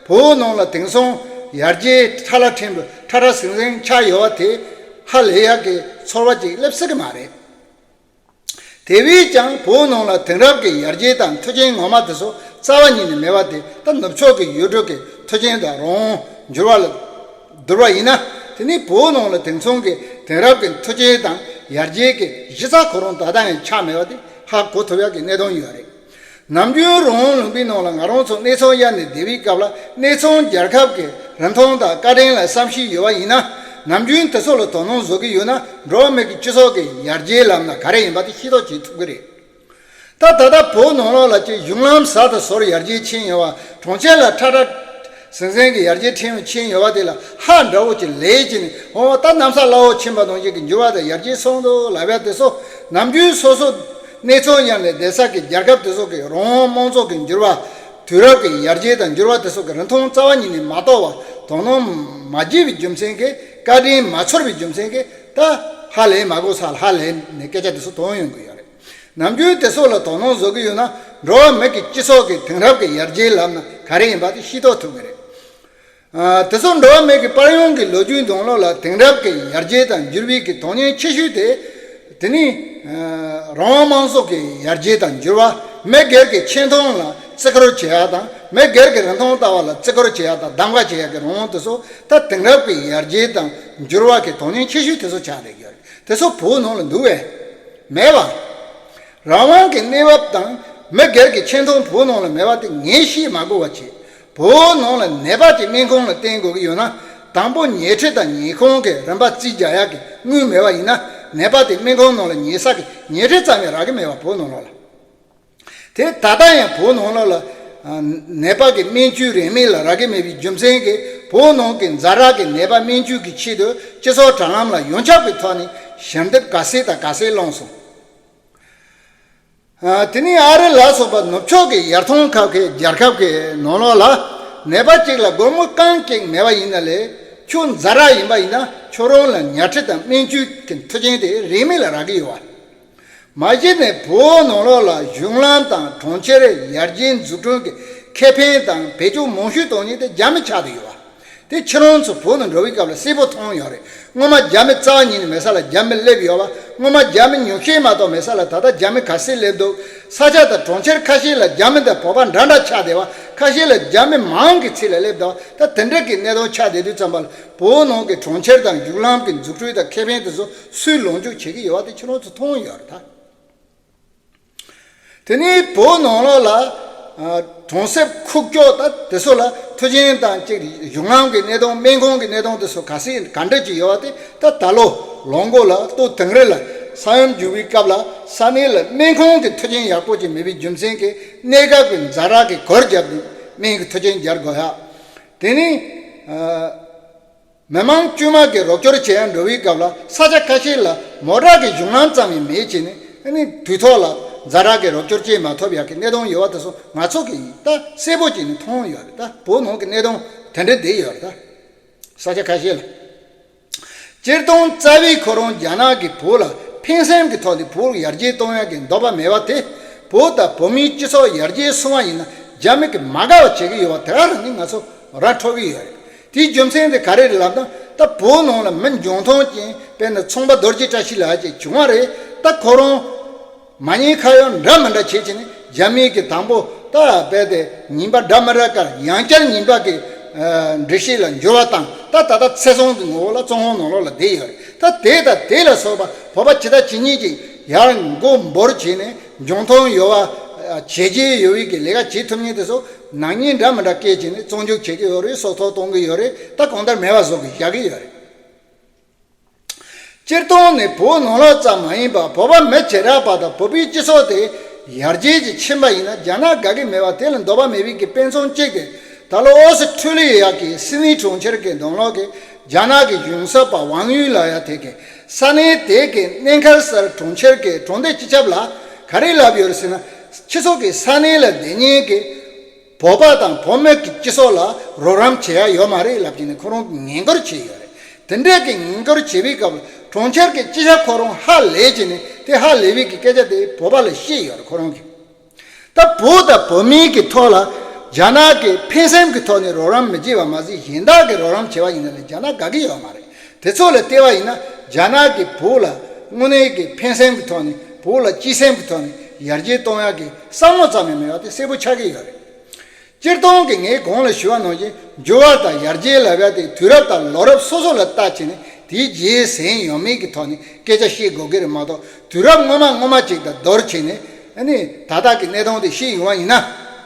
བོད་ནང་ལ་དེང་སང་ཡར་རྒྱས་ཁྲ་ལ་ཕྲན་བུ་ཁྲ་ཁྲ་ཟིང་ཟིང་ཆགས་ཡོད་པ་དེ་ཧ་ལས་ཡག་གི་ཚོར་བ་ཅིག་སླེབས་སྲིད་གི་མ་རེད། དེ་བས་ཀྱང་བོད་ནང་ལ་དེང་རབས་ཀྱི་ཡར་རྒྱས་དང་མཐུན་རྐྱེན་ངོ་མ་དེ་ཚོ་རྩ་བ་ཉིད་ནས་མེད་པ་དེ་ད་ནུབ་ཕྱོགས་ཀྱི་ཡུལ་གྲུ་གི་མཐུན་རྐྱེན་དང་རང་དབང་འགྱུར་བ་ལ་བསྡུར་བ་ཡིན་ན། དེ་ནི་བོད་ནང་ལ་དེང་སང་གི་དེང་རབས་ཀྱི་མཐུན་རྐྱེན་དང་ཡར་རྒྱས་ཀྱི་གཞི་རྩ་ཁོ་རང་ད་ལྟ་ཡང་ཆགས་མེད་པ་དེ་ཧ་གོ་ཐུབ་ཡག་གི་གནད་དོན་ཡོད་རེད། ནམ་རྒྱུན་རང་དབང་ལུང་པའི་ནང་ལ་ང་རང་ཚོ་གནས་ཚང་གཡར་ནས་བསྡད་པའི་སྐབས་ལ་གནས་ཚང་རྒྱལ་ཁབ་ཀྱི་རིན་ཐང་དང་བཀའ་དྲིན་ལ་བསམ་ཤེས་ཡོད་པ་ཡིན་ན། ནམ་རྒྱུན་དེ་ཚོ་ལ་དོ་སྣང་བཟོ་གི་ཡོད་ན་འགྲོ་བ་མི་གི་སྤྱི་ཚོགས་ཀྱི་ཡར་རྒྱས་ལམ་ལ་ག་རེ་ཡིན་པ་དེ་ཤེས་རྟོགས་བྱེད་ཐུབ་ཀྱི་རེད། ད་ད་ལྟ་བོད་ནང་ལོགས་ལ་ཅིག་གཞུང་ལམ་ཟ་དང་ཟོར་ཡར་རྒྱས་ཕྱིན་ཡོད་པ། གྲོང་ཁྱེར་ལ་ཁྲ་ཁྲ་ཟིང་ཟིང་གི་ཡར་རྒྱས་ཕྱིན་ཕྱིན་ཡོད་པ་དེ་ལ་ཧ་འདྲ་བོ་ཅིག་ལས་ཀྱི་ནི། འོ་ད་གནམ་ས་བླ་འོག་ཕྱིན་པ་ནང་བཞིན་གྱི་འགྱུར་བ་དང་ཡར་རྒྱས་སོང་འདུག་ལབ་ཡ་དེ་ཚོ་ནམ་རྒྱུན་སོ་སོ་གནས་ཚང་གཡར་ནས་བསྡད་ས་གི་རྒྱལ་ཁབ་དེ་ཚོ་གི་རང་དབང་མང་ཚོགས་ཀྱི་འགྱུར་བ། དུས་རབས་ཀྱི་ཡར་རྒྱས་དང་འགྱུར་བ་དེ་ཚོ་གི་རིན་ཐང་རྩ་བ་ཉིད་ནས་མ་རྟོགས་པ། དོ་སྣང་མ་བྱས་པའི་རྒྱུ་མཚན་གྱིས། བཀའ་དྲིན་མ་ཚོར་བའི་རྒྱུ་མཚན་གྱིས། ད་ཧ་ལས་མ་གོ་ས་ལ་ཧ་ལས་ནས་སྐད་ཆ་དེ་ཚོ་ཐོན་ཡོང་གི་ཡོད་རེད། ནམ་རྒྱུན་དེ་ཚོ་ལ་དོ་སྣང་བཟོ་གི་ཡོད་ན། འགྲོ་བ་མི་གི་སྤྱི་ཚོགས་ཀྱི་དེང་རབས་ཀྱི་ཡར་རྒྱས་ལམ་ན་ག་རེ་ཡིན་པ་དེ་ཤེས་རྟོགས་ཐུབ་ཀྱི་རེད། ཨ། དེ་ཚོ་འགྲོ་བ་མི་གི་པར་ཡང་གི་ལོ་རྒྱུས་ནང་ལོགས་ལ་དེང་རབས་ཀྱི་ཡར་རྒྱས་དང་འགྱུར་བའི་གི་དོན་སྙིང་ཆེ་ཤོས་དེ། དེ་ནི། ཨ། རང་དབང་མང་གཙོ་གི་ཡར་རྒྱས་དང་འགྱུར་བ། མི་སྒེར་གྱི་ཆེ་མཐོང་ལ་བརྩི་བཀུར་བྱེད་ཡག་དང་། མི་སྒེར་གྱི་རིན་ཐང་ལྟ་བ་ལ་བརྩི་བཀུར་བྱེད་ཡག་དང་གདམ་ག་བྱེད་ཡག་གི་རང་དབང་དེ་ཚོ། ད་དེང་རབས་ཀྱི་ཡར་རྒྱས་དང་འགྱུར་བ་གི་དོན་སྙིང་ཆེ་ཤོས་དེ་ཚོ་ཆགས་བསྡད་ཡོད་རེད། དེ་ཚོ་བོད་ནང་ལ་འདུག་བས། མེད་པ། རང་དབང་གི་གནས་བབ་དང་མི་སྒེར་གྱི་ཆེ་མཐོང་བོད་ནང་ལ་མེད་པ་དེ་ངས་བཤད་མ་དགོས་པ་བྱས། བོད་ནང་ལ་ནད་པ་དེ་སྨན་ཁང་ལ་བསྟེན་དགོས་ཀྱི་ཡོད་ན། དང་པོ་ཉལ་ཁྲི་དང་ཉལ་ཁང་གི་རིན་པ་རྩིས་རྒྱག་ཡག་གི་དངུལ་མེད་པ་ཡིན་ན། ནད་པ་དེ་སྨན་ཁང་ནང་ལ་ཉལ་ས་གི་ཉལ་ཁྲི་ཙམ་ཡང་རག་གི་མེད་པ་བོད་ནང་ལོགས་ལ། དེ་ད་ལྟ་ཡང་བོད་ནང་ལོགས་ལ། ཨ། ནད་པ་གི་སྨན་བཅོས་རིན་མེད་ལ་རག་གི་མེད་པའི་རྒྱུ་མཚན་གྱིས། བོད་ནང་གི་ཛ་དྲག་གི་ནད་པ་སྨན་བཅོས་ཀྱི་ཆེད་དུ་སྤྱི་ཚོགས་དྲ་ལམ་ལ་ཡོངས་ཁྱབ་ཀྱི་ཐོག་ནས་ཞལ་འདེབས་ག་ཚད་དང་ག་ཚད་བླངས་སོང་། ཨ། དེ་ནས་ཨ་རི་ལ་སོགས་པ་ནུབ་ཕྱོགས་ཀྱི་ཡར་ཐོན་ཁག་གི་རྒྱལ་ཁབ་ཀྱི་ནང་ལོགས་ལ། ནད་པ་གཅིག་ལ་སྒོར་མོ་རྐང་གཅིག་མེད་པ་ཡིན་ན་ལས། ཁྱོད་ཛ་དྲག་ཡིན་པ་ཡིན་ན་ཁྱོད་རང་ལ་ཉལ་ཁྲི་དང་སྨན་བཅོས་ཀྱི་མཐུན་རྐྱེན་དེ་རིན་མེད་ལ་རག་གི་ཡོད་པ། མ་གཞི་ནས་བོད་ནང་ལོགས་ལ་གཞུང་ལམ་དང་གྲོང་ཁྱེར་ཡར་རྒྱས་འཛུགས་སྐྲུན་གྱི་ཁེ་ཕན་དང་བེད་སྤྱོད་མང་ཤོས་གཏོང་མཁན་དེ་རྒྱ་མི་ཆགས་བསྡད་ཡོད་པ། དེ་ཁྱེད་རང་ཚོ་བོད་ནང་འགྲོ་བའི་སྐབས་ལ་གསལ་པོ་མཐོང་ཡོད་རེད། སྔོན་མ་རྒྱ་མི་རྩ་བ་ཉིད་ནས་མེད་ས་ལ་རྒྱ་མི་སླེབས་ཡོད་པ། སྔོན་མ་རྒྱ་མི་ཉུང་ཤས་མ་གཏོགས་མེད་ས་ལ་ད་ལྟ་རྒྱ་མི་ག་ཚད་སླེབས་འདུག་ས་ཆ་དང་གྲོང་ཁྱེར་ཁ་ཤས་ལ་རྒྱ་མི་དང་བོད་པ་འདྲ་འདྲ་ཆགས་བསྡད་པ། ཁ་ཤས་ལ་རྒྱ་མི་མང་གི་ཚད་ལ་སླེབས་འདུག་ད་དེ་འདྲ་གི་གནས་སྟངས་ཆགས་བསྡད་དུས་ཙམ་པ་ལ་བོད་ནང་གི་གྲོང་ཁྱེར་དང་མཇུག་ལམ་གྱི་འཛུགས་སྐྲུན་དང་ཁེ་ཕན་དེ་ཚོ་སུས་ལོངས་སྤྱོད་བྱེད་ཀྱི་ཡོད་པ་དེ་ཁྱེད་རང་ཚོ་མཐོང་ཡོད་རེད་ད། དེ་ནས་བོད་ནང་ལོགས་ལ་ཨ་གྲོང་གསེབ་ཁུག་ཀྱོག་ད་དེ་ཚོ་ལ་མཐུན་རྐྱེན་དང་གཅིག་གཞུང་ལམ་གྱི་གནས་སྟངས། སྨན་ཁང་གི་གནས་སྟངས་དེ་ཚོ་ག་ཚད་ག་འདྲ་ཅིག་ཡོད་པ་དེ་ད་ད་ལོ་ལོ་འགོ་ལ་ལྟོ་དིང་རི་ལ་ས་ཡོམ་བྱུང་བའི་སྐབས་ལ་ས་གནས་ལ་སྨན་ཁང་གི་མཐུན་རྐྱེན་ཡག་པོ་ཅིག་མེད་པའི་རྒྱུ་མཚན་གྱིས་གནས་སྐབས་ཀྱི་ཛ་དྲག་གི་གོར་བརྒྱབ་སྟེ་སྨན་གྱི་མཐུན་རྐྱེན་སྦྱར་དགོས་ཡ། དེ་ནས་ཨ། མི་མང་དཀྱུས་མ་གི་རོགས་སྐྱོར་བྱེད་ཡ་འགྲོ་བའི་སྐབས་ལ་ས་ཆ་ཁ་ཤས་ལ་མོ་ཊ་གི་གཞུང་ལམ་ཙམ་ཡང་མེད་བྱས་ནས་ཨ་ནི་དུས་ཐོག་ལ་ཛ་དྲག་གི་རོགས་སྐྱོར་བྱེད་མ་ཐུབ་ཡག་གི་གནས་སྟངས་ཡོད་པ་དེ་ཚོ་ང་ཚོ་གིས་ད་གསལ་པོ་བྱས་ནས་མཐོང་ཡོད་རེད། ད་བོད་ནང་གི་གནས་སྟངས་དེ་འདྲ་བསྡད་ཡོད་རེད། ད་ས་ཆ་ཁ་ཤས་ལ། སྤྱིར་བཏང་རྩ་བའི་ཁོ་རང་རྒྱ་ནག་གིས་བོད་ལ་ཕན་སེམས་ཀྱི་ཐོག་ནས་བོད་ཡར་རྒྱས་གཏོང་ཡག་གི་འདོད་པ་མེད་པ་དེ་བོད་དང་བོད་མིའི་སྤྱི་ཚོགས་ཡར་རྒྱས་སོང་བ་ཡིན་ན་རྒྱ་མི་གིས་མ་དགའ་བ་བྱེད་ཀྱི་ཡོད་པ་དེ་ག་རང་ནི་ང་ཚོ་ར་འཕྲོད་ཀྱི་ཡོད་རེད། དེའི་རྒྱུ་མཚན་དེ་ག་རེ་རེད་ལབ་ན་ད་བོད་ནང་ལ་མི་འཇོན་ཐང་ཅན་དཔེར་ན་ཚོང་པ་རྡོ་རྗེ་བཀྲ་ཤིས་ལགས་ཅིག་བྱུང་བ་རེད། ད་ཁོ་རང་མ་ཉེས་ཁ་གཡོག་འདྲ་མི་འདྲ་བྱེད་ཀྱི་ནི་རྒྱ་མི་གི་དང་པོ་ད་རྦད་དེ་ཉེས་པ་འདྲ་མི་འདྲ་བཀལ། ཡང་བསྐྱར་ཉེས་པ་གི་ཨ་འགྲེལ་བཤད་ལ་འགྱུར་བ་བཏང་། ད་ད་ལྟ་ཚེ་སྲོག་གི་ངོ་བོ་ལ་བཙོན་ཁང་ནང་ལོགས་ལ་བསྡད་ཡོད་རེད། ད་དེ་དང་དེ་ལ་སོགས་པ་བོད་པ་ཇི་ལྟ་ཇི་སྙེད་ཅིག་ཡར་མགོ་འབོར་བྱས་ནས་འཇོན་ཐང་ཡོད་པ་ཨ་བྱས་རྗེས་ཡོད་པའི་གི་ལས་ཀ་བྱེད་ཐུབ་མཁན་དེ་ཚོ་ནག་ཉེས་འདྲ་མི་འདྲ་བཀལ་བྱས་ནས་བཙོན་འཇུག་བྱེད་ཀྱི་ཡོད་རེད། སྲོག་ཐོག་གཏོང་གི་ཡོད་རེད། ད་གང་ལྟར་མེད་པ་བཟོ་གི་བཞག་གི་ཡོད་རེད། སྤྱིར་བཏང་ནས་བོད་ནང་ལོགས་ཙམ་མ་ཡིན་པར་བོད་པ་མི་བྱེ་བྲག་པ་དང་བོད་པའི་སྤྱི་ཚོགས་དེ་ཡར་རྒྱས་ཀྱི་ཕྱིན་པ་ཡིན་ན་རྒྱ་ནག་དགའ་གི་མེད་པ་དེ་ལ་འདོད་པ་མེད་པའི་གི་དཔེ་མཚོན་གཅིག་དེ་ད་ལོ་ཨོ་སི་ཁྲུ་ལི་ཡ་གི་སིད་ནི་གྲོང་ཁྱེར་གྱི་ནང་ལོགས་ཀྱི་རྒྱ་ནག་གི་གཞུང་ཚབ་པ་ཝང་ཡུས་ལབ་ཡ་དེ་གིས་ས་གནས་དེ་གི་གནས་མཁར་གསར་གྲོང་ཁྱེར་གྱི་གྲོང་སྡེ་སྤྱི་ཁྱབ་ལ་ག་རེ་ལབ་ཡོད་རེད་ཟེར་ན། ཁྱེད་ཚོ་གི་ས་གནས་ལ་བསྡད་མཁན་གྱི་བོད་པ་དང་བོད་མི་གི་སྤྱི་ཚོགས་ལ་རོགས་རམ་བྱེད་ཡ་ཡོད་མ་རེད་ལབ་ཀྱི་ནས་ཁོ་རང་ངན་སྐུལ་བྱས་ཡོད་རེད། དེ་འདྲས་ཀྱི་ངན་སྐུལ་བྱེད་པའི་སྐབས་ལ་གྲོང་ཁྱེར་གྱི་སྤྱི་ཁྱབ་ཁོ་རང་ཧ་ལས་ཀྱི་ནས་དེ་ཧ་ལས་པའི་གི་སྐད་ཆ་དེ་བོད་པ་ལ་བཤད་ཡོད་རེད་ཁོ་རང་གིས། ད་བོད་དང་བོད་མིའི་གི་ཐོག་ལ་རྒྱ་ནག་གིས་ཕན་སེམས་ཀྱི་ཐོག་ནས་རོགས་རམ་མི་བྱེད་པ་མ་ཟད་གཞན་དག་གིས་རོགས་རམ་བྱས་པ་ཡིན་ན་ལས་རྒྱ་ནག་དགའ་གི་ཡོད་མ་རེད། དེ་ཚོ་ལ་བལྟས་པ་ཡིན་ན་རྒྱ་ནག་གིས་བོད་ལ་དངོས་གནས་ཀྱི་ཕན་སེམས་ཀྱི་ཐོག་ནས་བོད་ལ་གཅེས་སེམས་ཀྱི་ཐོག་ནས་ཡར་རྒྱས་གཏོང་ཡག་གི་བསམ་བློ་ཙམ་ཡང་མེད་པ་དེ་གསལ་པོ་ཆགས་ཀྱི་ཡོད་རེད། སྤྱིར་བཏང་གི་ངས་གོང་ལ་ཞུས་པ་ནང་བཞིན་འགྱུར་བ་དང་ཡར་རྒྱས་ལབ་ཡ་དེ་དུས་རབས་དང་ལོ་རབས་སོ་སོ་ལ་ལྟ་བྱས་ནས་དེའི་རྗེས་ཟིན་ཡོད་མེད་ཀྱི་ཐོག་ནས་སྐད་ཆ་བཤད་དགོས་ཀྱི་རེད་མ་གཏོགས་དུས་རབས་སྔོན་མ་སྔོན་མ་ཅིག་དང་བསྡུར་བྱས་ནས་ཨ་ནི་ད་ལྟ་གི་གནས་སྟངས་དེ་བཤད་ཡོང་བ་ཡིན་ན་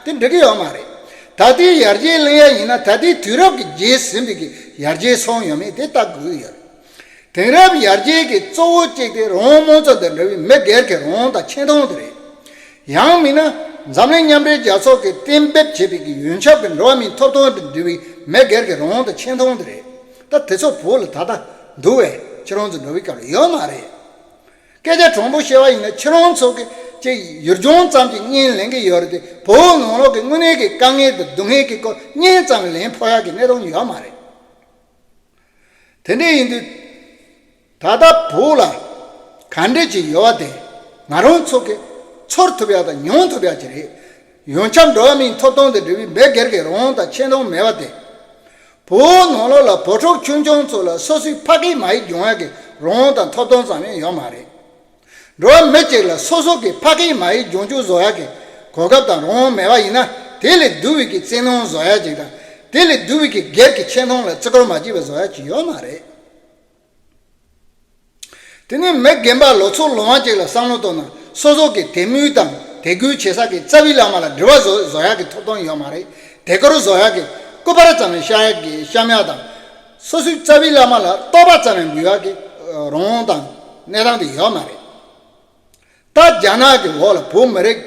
དེ་འགྲིག་གི་ཡོད་མ་རེད། ད་ལྟའི་ཡར་རྒྱས་གླེང་ཡ་ཡིན་ན་ད་ལྟའི་དུས་རབས་ཀྱི་རྗེས་ཟིན་པའི་གི་ཡར་རྒྱས་སོང་ཡོད་མེད་དེ་ལྟ་དགོས་ཀྱི་ཡོད་རེད། དེང་རབས་ཡར་རྒྱས་ཀྱི་གཙོ་བོ་གཅིག་དེ་རང་དབང་དམངས་གཙོ་དང་འབྲེལ་བའི་མི་སྒེར་གྱི་རང་དབང་དང་ཆེ་མཐོང་དེ་རེད། ཡང་མིན་ན་འཛམ་གླིང་མཉམ་འབྲེལ་རྒྱལ་ཚོགས་ཀྱིས་གཏན་འབེབས་བྱས་པའི་གི་ཡོངས་ཁྱབ་ཀྱི་འགྲོ་བ་མིའི་ཐོབ་ཐང་དང་འབྲེལ་བའི་མི་སྒེར་གྱི་རང་དབང་དང་ཆེ་མཐོང་དེ་རེད། ད་དེ་ཚོ་བོད་ལ་ད་ལྟ་འདུག་བས་ཁྱེད་རང་ཚོ་འགྲོ་བའི་སྐབས་ལ་ཡོད་མ་རེད། སྐད་ཆ་དྲང་པོ་བཤད་པ་ཡིན་ན་ཁྱེད་རང་ཚོ་གི་ཅིག་ཡུལ་ལྗོངས་ཙམ་གྱི་བརྙན་ལེན་གྱི་ཡོད་རེད་དེ་བོད་ནང་ལོགས་ཀྱི་དངོས་གནས་ཀྱི་དཀའ་ངལ་དང་སྡུག་བསྔལ་གྱི་སྐོར་བརྙན་ཙམ་ལེན་ཕོད་ཡག་གི་གནས་སྟངས་ཡོད་མ་རེད། དེ་འདྲ་ཡིན་དུས་ད་ལྟ་བོད་ལ་ག་འདྲ་ཅིག་ཡོད་པ་དེ་ང་རང་ཚོ་གི་ཚོར་ཐུབ་ཡག་དང་མྱོང་ཐུབ་ཡག་ཅིག་རེད། ཡོངས་ཁྱབ་འགྲོ་བ་མིའི་ཐོབ་ཐང་དང་འབྲེལ་བའི་མི་སྒེར་གྱི་རང་དབང་དང་ཆེ་མཐོང་མེད་པ་དེ། བོད་ནང་ལོགས་ལ་བོད་ཕྲུག་ཆུང་ཆུང་ཚོ་ལ་སོ་སོའི་ཕ་སྐད་མ་ཡིག་སྦྱོང་ཡག་གི་རང་དབང་དང་ཐོབ་ཐང་ཙམ་ཡང་ཡོད་མ་རེད། འགྲོ་བ་མི་གཅིག་ལ་སོ་སོ་གི་ཕ་སྐད་མ་ཡིག་སྦྱོང་བརྡར་བཟོ་ཡག་གི་གོ་སྐབས་དང་རང་དབང་མེད་པ་ཡིན་ན་དེ་ལས་སྡུག་པའི་གི་བཙན་གནོན་བཟོ་ཡག་ཅིག་དང་དེ་ལས་སྡུག་པའི་གི་སྒེར་གྱི་ཆེ་མཐོང་ལ་བརྩི་བཀུར་མ་བྱས་པ་བཟོ་ཡག་ཅིག་ཡོད་མ་རེད། དེ་ནས་མི་རྒན་པ་ལོ་ཚོད་ལོ་མང་ཅིག་ལ་བསམ་བློ་གཏོང་ན་སོ་སོ་གི་དད་མོས་དང་དད་གུས་བྱེད་ས་གི་རྩ་བའི་བླ་མ་ལ་འབྲེལ་བ་བཟོ་བཟོ་ཡག་གི་ཐོབ་ཐང་ཡོད་མ་རེད། དད་སྐུལ་བཟོ་ཡག་གི་སྐུ་པར་ཙམ་ཡང་བཤམ་ཡག་གི་བཤམ་ཡག་དང་། སོ་སོའི་རྩ་བའི་བླ་མ་ལ་བསྟོད་པ་ཙམ་ཡང་འབུལ་ཡག་གི་རང་དབང་དང་གནས་སྟངས་དེ་ཡོད་མ་རེད། ད་རྒྱ་ནག་གི་འོག་ལ་བོད་མི་རིགས་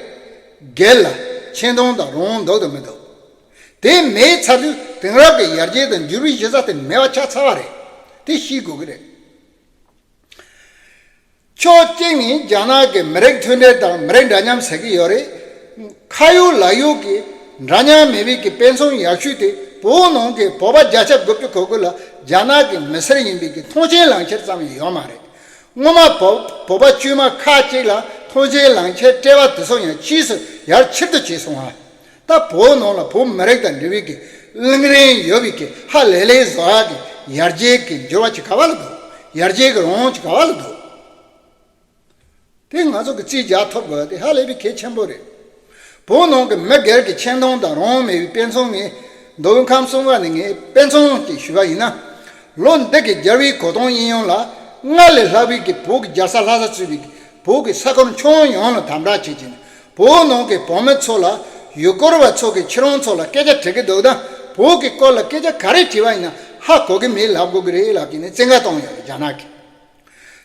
སྒེར་ལ་ཆེ་མཐོང་དང་རང་དབང་འདུག་དང་མི་འདུག་དེ་མེད་ཚར་དུས་དེང་རབས་ཀྱི་ཡར་རྒྱས་དང་འགྱུར་བའི་གཞི་རྩ་དེ་མེད་པ་ཆགས་ཚར་བ་རེད། དེ་ཤེས་དགོས་ཀྱི་རེད། ཕྱོགས་གཅིག་ནས་རྒྱ་ནག་གིས་མི་རིགས་མཐུན་སྒྲིལ་དང་མི་རིགས་འདྲ་མཉམ་ཟེར་གྱི་ཡོད་རེད། ཁ་ཡོད་ལག་ཡོད་ཀྱི་འདྲ་མཉམ་མེད་པའི་གི་དཔེ་མཚོན་ཡག་ཤོས་དེ་བོད་ནང་གི་བོད་པ་བརྒྱ་ཆ་དགུ་བཅུ་གོ་དགུ་ལ་རྒྱ་ནག་གི་མི་སེར་ཡིན་པའི་གི་མཐོང་མཆན་ལེན་འཆར་ཙམ་ཡང་ཡོད་མ་རེད། སྔོན་མ་བོད་བོད་པ་དཀྱུས་མ་ཁག་ཅིག་ལ་མཐོང་མཆན་ལེན་འཆར་སྤྲད་པ་དེ་ཚོ་ཡང་ཕྱིས་སུ་ཡར་ཕྱིར་བསྡུ་བྱས་སོང་ང་། ད་བོད་ནང་ལ་བོད་མི་རིགས་དང་འབྲེལ་བའི་གི་ གླིང་རིང་ཡོད་པའི་གི་ཧ་ལས་ལས་བཟོ་ཡག་གི་ཡར་རྒྱས་ཀྱི་འགྱུར་བ་ཅིག་ག་བ་ལ་འདུག་ཡར་རྒྱས་ཀྱི་རང་དབང་ཅིག་ག་བ་ལ་འདུག་དེ་ང་ཚོ་གི་རྩིས་རྒྱག་ཐུབ་དགོས་དེ་ཧ་ལས་པའི་གལ་ཆེན་པོ་རེད། བོད་ནང་གི་མི་སྒེར་གྱི་ཆེ་མཐོང་དང་རང་དབང་མེད་པའི་དཔེ་མཚོན་ངས་མདོ་དབུས་ཁམས་གསུམ་ཀ་ནས་ངས་དཔེ་མཚོན་ཅིག་ཞུས་པ་ཡིན་ན། ལོ་འདི་གི་རྒྱལ་བའི་གོ་སྟོན་དབྱིན་ཡུལ་ལ་སྔར་ལས་ལྷག་པའི་གི་བོད་ཀྱི་རྒྱལ་ས་ལྷ་ས་གཙོས་པའི་གི་བོད་ཀྱི་ས་ཁུལ་ཁྱོན་ཡོངས་ལ་དམ་དྲག་བྱེད་ཀྱིན་བོད་ནང་གི་བོད་མི་ཚོ་ལ་ཡུལ་སྐོར་བ་ཚོ་གི་ཁྱེད་རང་ཚོ་ལ་སྐད་ཆ་དྲི་གི་འདུག་ད་བོད་ཀྱི་སྐོར་ལ་སྐད་ཆ་ག་རེ་དྲིས་པ་ཡིན་ན་ཧ་གོ་གི་མེད་ལབ་དགོས་ཀྱི་རེད་ལབ་ཀྱིན་ནས་བཙན་བཀའ་བཏང་ཡོད་རེད་རྒྱ་ནག་གིས།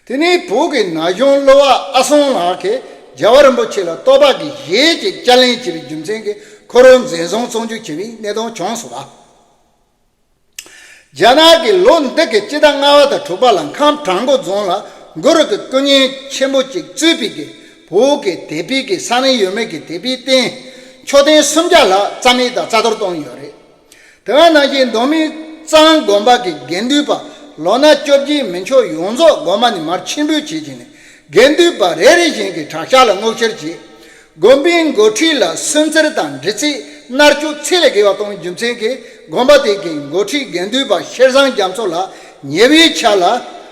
དེ་ནས་བོད་ཀྱི་ན་གཞོན་གླུ་བ་ཨ་སང་ལགས་ཀྱིས་རྒྱལ་བ་རིན་པོ་ཆེ་ལ་བསྟོད་པ་གི་གཞས་ཀྱི་དཔྱད་གླེང་བྱས་པའི་རྒྱུ་མཚན་གྱིས་ཁོ་རང་འཛིན་བཟུང་བཙོན་འཇུག་བྱས་པའི་གནད་དོན་བྱུང་སོང་ལ། རྒྱ་ནག་གིས་ལོ་འདི་གི་སྤྱི་ཟླ་ལྔ་པ་དང་དྲུག་པ་ལ་ཁམས་བྲག་འགོ་རྫོང་ལ་གུ་རུ་གི་སྐུ་བརྙན་ཆེན་པོ་གཅིག་གཙོས་པའི་གི་བོད་ཀྱི་དད་པའི་གི་ས་གནས་ཡུལ་མི་གི་དད་པའི་རྟེན་མཆོད་རྟེན་སུམ་བརྒྱ་ལྷག་རྩ་མེད་དང་རྩ་གཏོར་བཏང་ཡོད་རེད། དེ་བ་ནང་བཞིན་མདོ་སྨད་གཙང་དགོན་པ་གི་དགེ་འདུན་པ་ལོ་ན་བཅོ་བརྒྱད་མི་ཆོག་ཡོངས་རྫོགས་དགོན་པ་ནས་མར་ཕྱིར་འབུད་བྱས་ཀྱིན་དགེ་འདུན་པ་རེ་རེ་བཞིན་གྱི་དྲག་ཤ་ལ་བསྔོག་བཤེར་བྱས། དགོན་པའི་འགོ་ཁྲིད་ལ་སུན་གཙེར་དང་འདྲི་རྩད་མནར་གཅོད་ཚད་ལས་བརྒལ་བ་གཏོང་བའི་རྒྱུ་མཚན་གྱིས་དགོན་པ་དེ་གའི་འགོ་ཁྲིད་དགེ་འདུན་པ་ཤེར་བཟང་རྒྱ་མཚོ་ལ་ཉེ་བའི་ཆར་ལ་